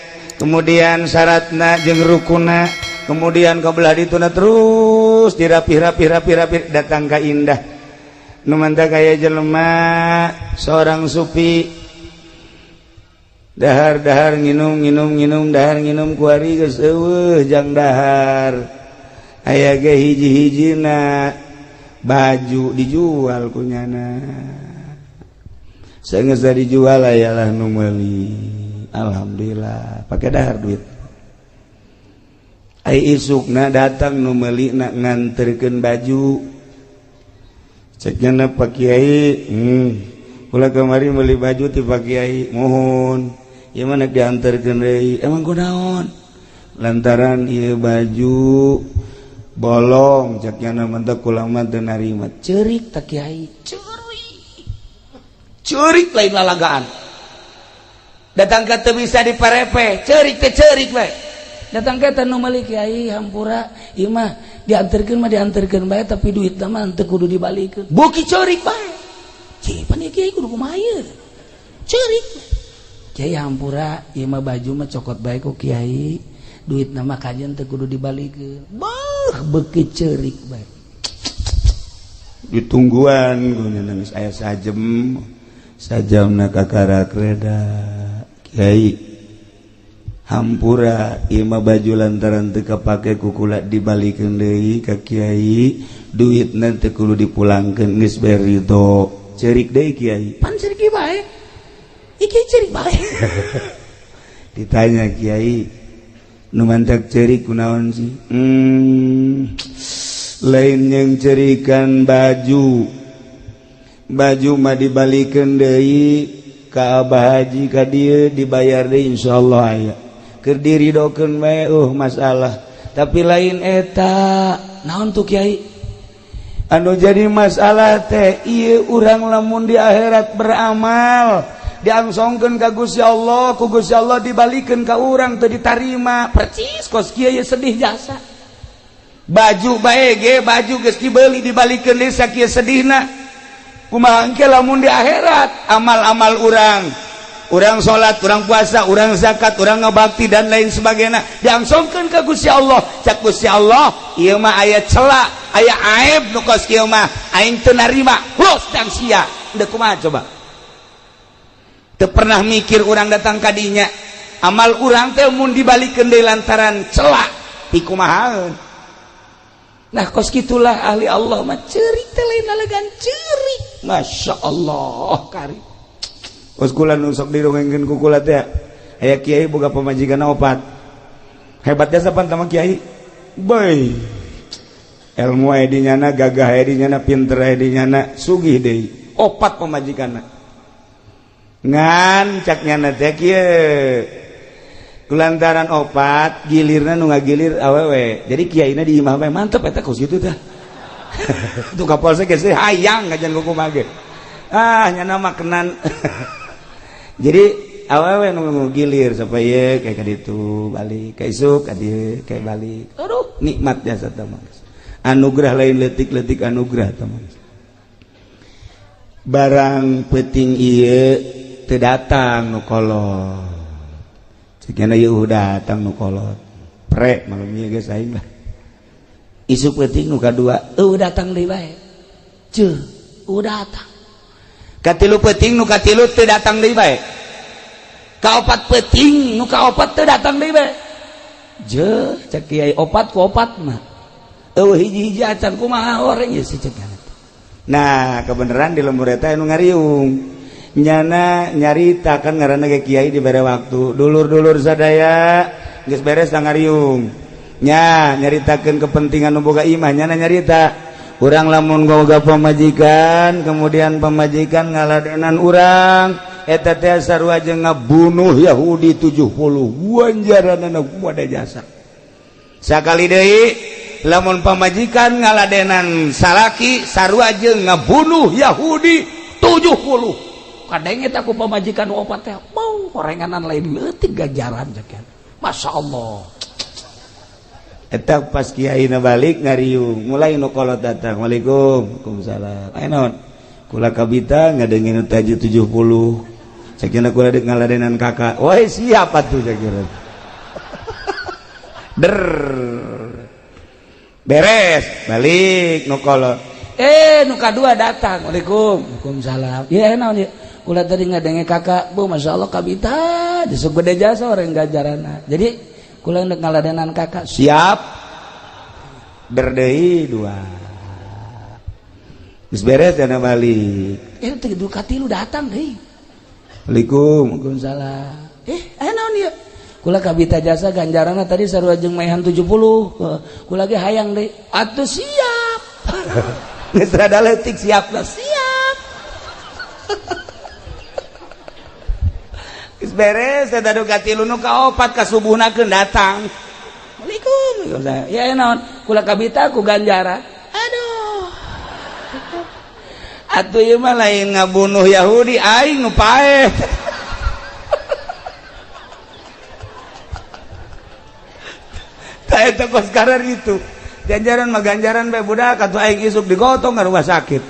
kemudian syaratna jeung rukuna, kemudian kebelah dituna terus dirapih-rapi-rapi-rapi datang ka indah. Nu mantap kaya jelema seorang supi dahar dahar nginum nginum nginum dahar nginum kuari geus eueuh jang dahar aya ge hiji-hijina baju dijual kunyana saenggeus dijual ayalah nu meuli. Alhamdulillah pakai dahar duit. Ai isukna datang nu meuli na nganterkeun baju. Cek nyana, "Pak Kiai, kula kamari meuli baju ti Pak Kiai, mohon ieu mah nek dianterkeun deui." "Emang kunaon?" "Lantaran ieu baju bolong," cek nyana, "mentak kula mah teu narima." Ceurik tak kiai, ceurik ceurik lain lalagaan. Datang ke teu bisa diparepe, ceurik teh ceurik we. Datang ke nu meuli, "Kiai, hampura, ieu mah dianterkeun mah dianterkeun bae, tapi duit mah teu kudu dibalikeun." Beuki ceurik bae. Cih, pan ieu kiai kudu kumaha ieu? Ceurik. "Kiai, hampura, ieu mah baju mah cokot bae ku kiai, duit nama kajian teu kudu dibalikeun." Bah, beuki ceurik bae. Ditungguan ku nangis aya sajem sajamna kakarak reda. "Kiai, hampura, ieu mah baju lantaran teu kapake ku kula dibalikeun deui ka kiai, duitna teu kudu dipulangkeun, geus bae ridho." Ceurik deui kiai. Pan ceurik bae. Iki ceurik bae. Ditanya kiai, "Nu mantak ceurik kunaon sih?" Lain yang cerikan baju, baju mah dibalikeun deui ka Abah Haji ka dieu, dibayar deui insyaallah, aya keur diridokeun bae, masalah. Tapi lain eta." "Naon tuh, Kiai?" "Anu jadi masalah teh ieu, urang lamun di akhirat beramal diangsongkeun ka Gusti Allah, ku Gusti Allah dibalikeun ka urang teu ditarima, percis kos kieu sedih jasa. Baju bae ge, baju geus dibeli dibalikeun deui sakieu sedihna, kumaha engke lamun di akhirat amal-amal urang, urang salat, urang puasa, urang zakat, urang ngabakti dan lain sebagainya diangsongkeun ka Gusti Allah, cak Gusti Allah, ieu mah aya cela, aya aib, nu kos kieu mah aing teu narima, los dang sia." Deuk kumaha coba? Teu pernah mikir urang datang ka dinya, amal urang teh mun dibalikeun deui lantaran cela, pikumahaeun? Nah, kos kitulah ahli Allah mah, ceurik teh lain lalagan ceurik. Masya Allah kari. Kos kula nu sok dirongengkeun ku kula teh, aya kiai boga pamajikan opat. Hebat jasa pan tama kiai. Boy. Ilmu aya di nyana, gagah aya di nyana, pinter aya di nyana, sugih deui. Opat pamajikanna. Ngan cak nyana teh kieu. Kulantaran opat, gilirna nu ngagilir awewe. Jadi kiaina di imah bae, mantep eta kos kitu tah. Tuh kapolsek geus hayang ngajan kumaha ge. Ah, nyana mah kenan. Jadi awewe nu gilir sampai ye kayak kaditu balik ka isuk ka dieu kayak balik. Aduh, nikmat jasa teh mah. Anugerah lain leutik-leutik, anugerah teh mah. Barang penting ieu teu datang nu kolot. Cekna ieu datang nu kolot. Pre malum ieu geus aing lah. Isuk penting nu kadua, eueuh datang deui bae. Ceuh, eueuh datang. Katilu penting nu katilu teu datang deui bae. Kaopat penting nu kaopat teu datang deui bae. Je, cek kiai, opat ku opat mah. Eueuh hiji-hiji acan, kumaha orang ieu si cek. Nah, kebenaran di lembur eta anu ngariung. Nyana nyarita kan ngaranna ge kiai dibere waktu. Dulur-dulur sadaya geus beres ngariung. Nya nyaritakeun kepentingan nu boga imah, nyana nyarita. Urang lamun boga pamajikan, kemudian pamajikan ngaladenan urang, eta teh sarua jeung ngabunuh Yahudi 70, wanjaranana kumaha jasa. Sakali deui, lamun pamajikan ngaladenan salaki sarua jeung ngabunuh Yahudi 70. Kadenge teh ku pamajikan opat teh mau horenganan lain leutik ganjaran cek. Masya Allah. Eta pas kiai na balik ngariung, mulai nu kolot datang. "Waalaikum." "Waalaikumsalam." "Aya naon?" "Kula kabita ngadengin taji 70. Cekina kula dek ngaladenan kakak." "Woi, siapa tuh?" cekina. Der. Beres, balik nu kolot. Eh, nu kadua datang. "Waalaikum." "Waalaikumsalam." "Ya naon ya?" "Kula tadi ngadenge kakak, Bu, Masya Allah kabita, disebut gede jasa orang ganjaranna. Jadi kula ndek ngaladenan kakak." "Siap." Berdei dua. Geus beres dana balik. Eh, teh du katilu datang deui. "Waalaikum." "Waalaikumsalam." "Eh, aya naon ieu?" Kula kabita jasa ganjaranna tadi sarua jeung maehan 70. Kula ge hayang deui. Atuh siap. Geus rada leutik siap lah, siap. Geus beres eta nu katilu nu kaopat ka subuhna keun datang. Assalamualaikum. Ya naon? Kula kabita ku ganjaran. Aduh. Atuh ieu mah lain ngabunuh Yahudi aing nu paeh. Tah eta kos karar itu. Ganjaran mah ganjaran bae budak atuh aing isuk digotong ka rumah sakit.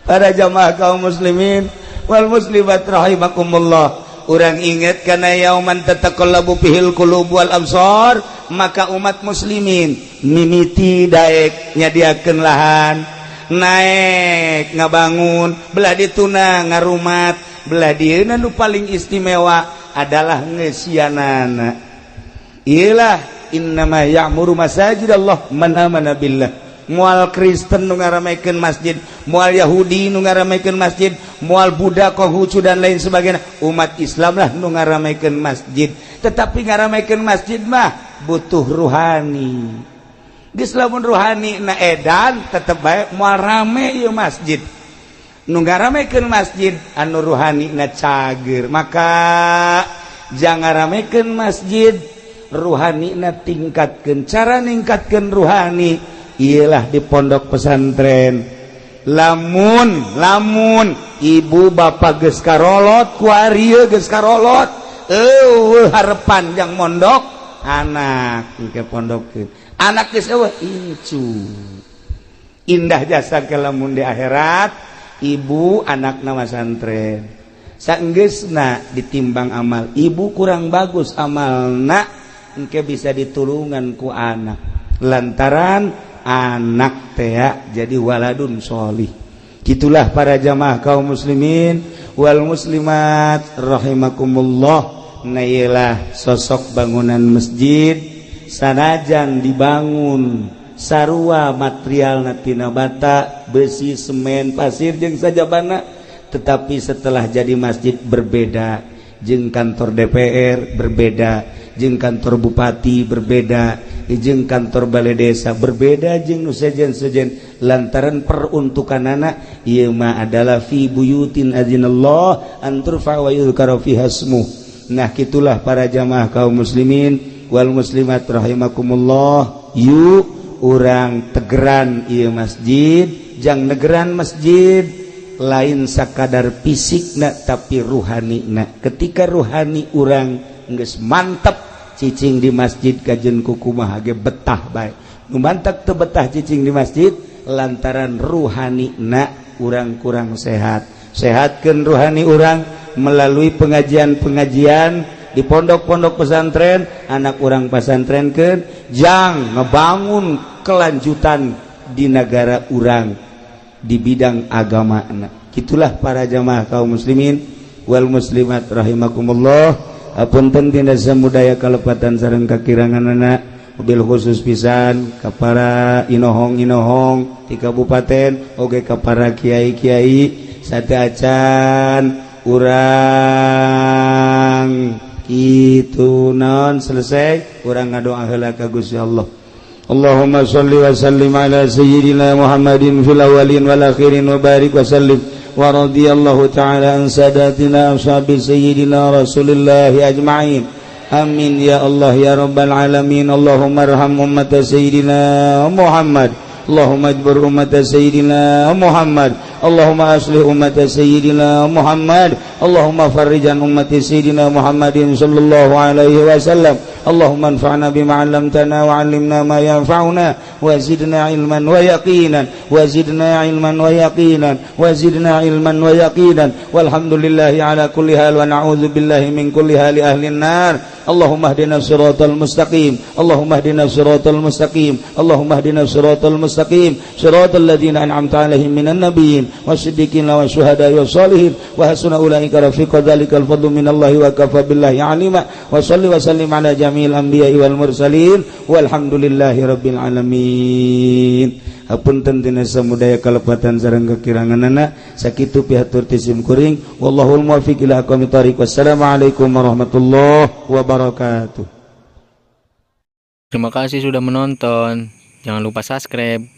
Para jamaah kaum muslimin wal muslimat rahimakumullah. Urang inget kana yauman tataqallabu fihil qulub wal absar, maka umat muslimin mimiti daek nyadiakeun lahan, naek ngabangun, belah dituna ngarumat, belah dieuna nu paling istimewa adalah ngeusianana. Iyalah innama ya'muru masajidallah man amana billah. Moal Kristen nu ngaramekeun masjid, moal Yahudi nu ngaramekeun masjid, moal Buddha, Konghucu dan lain sebagainya. Umat Islam lah nu ngaramekeun masjid. Tetapi ngaramekeun masjid mah butuh ruhani. Geus lamun ruhani na edan tetep bae moal rame ieu masjid. Nu ngaramekeun masjid anu ruhani na cager. Maka jangan ngaramekeun masjid, ruhani na tingkatkeun. Cara ningkatkeun ruhani ialah di pondok pesantren. Lamun lamun ibu bapak geus karolot ku arieu geus karolot eueuh harepan jang mondok anak engke pondokkeun anak geus eueuh incu indah jasa ke lamun di akhirat ibu anakna masantren saenggeusna ditimbang amal ibu kurang bagus amalna engke bisa ditulungan ku anak lantaran anak tea jadi waladun sholih. Gitulah para jamaah kaum muslimin wal muslimat rahimakumullah. Nailah sosok bangunan masjid sanajan dibangun sarua material tina bata, besi, semen, pasir jeung sajabana, tetapi setelah jadi masjid berbeda jeung kantor DPR berbeda, jeung kantor bupati berbeda, jeung kantor balai desa berbeda, jeung nu sejen-sejen lantaran peruntukanana ieu mah adalah fi buyutin azinallah an turfa wa yuzkara fiha ismuh. Nah kitulah para jamaah kaum muslimin wal muslimat rahimakumullah. Yuk urang tegeran ieu masjid, jang negeran masjid lain sakadar fisikna tapi ruhanina. Ketika ruhani urang geus mantep cicing di masjid kajen kukumaha ge betah bae. Nu mantak teu betah cicing di masjid lantaran ruhanina urang kurang sehat. Sehatkeun ruhani urang melalui pengajian-pengajian di pondok-pondok pesantren, anak urang pesantrenkeun jang ngebangun kelanjutan di negara urang di bidang agama. Gitulah para jamaah kaum muslimin wal muslimat rahimakumullah. Apunten tina samudaya kalepatan sareng kakiranganana, mobil khusus pisan ka para inohong-inohong di kabupaten oge ka para kiai-kiai sateuacan urang kitu naon selesai urang ngadoa heula ka Gusti Allah. Allahumma sholli wa sallim ala sayyidina Muhammadin fil awwalin wal akhirin wa barik wa sallim. Wa radiyallahu ta'ala an sadatina ashabi sayyidina Rasulillah ajma'in. Amin ya Allah ya rabbal alamin. Allahumma arham ummata sayyidina Muhammad. Allahumma ajbur ummata sayyidina Muhammad. Allahumma aslih ummata sayyidina Muhammad. Allahumma farrijan ummati sayyidina Muhammadin sallallahu alaihi wasallam. Allahumma anfa'na bima 'allamtana wa 'allimna ma yanfa'una wa zidna 'ilman wa yaqinan wa zidna 'ilman wa yaqinan wa zidna 'ilman wa yaqinan. Walhamdulillahi ala kulli hal wa na'udzu billahi min kulli hali ahli an-nar. Allahumma hdina siratal mustaqim. Allahumma hdina siratal mustaqim. Allahumma hdina siratal mustaqim. Siratal ladzina an'amta 'alaihim minan nabiyyin wasiddiqin wasyuhada'i wassalihin wa hasuna ulaika rafiqa. Dzalikal fadlu minallahi wa kafa billahi 'alima. Wa shalli wa sallim 'ala jami'il anbiya'i wal mursalin walhamdulillahi rabbil alamin. Hapunten tina samudaya kalepatan sareng kekiranganana. Sakitu pihatur ti sim kuring. Wallahul muwaffiq ila aqwamit thoriq. Wassalamualaikum warahmatullahi wabarakatuh. Terima kasih sudah menonton. Jangan lupa subscribe.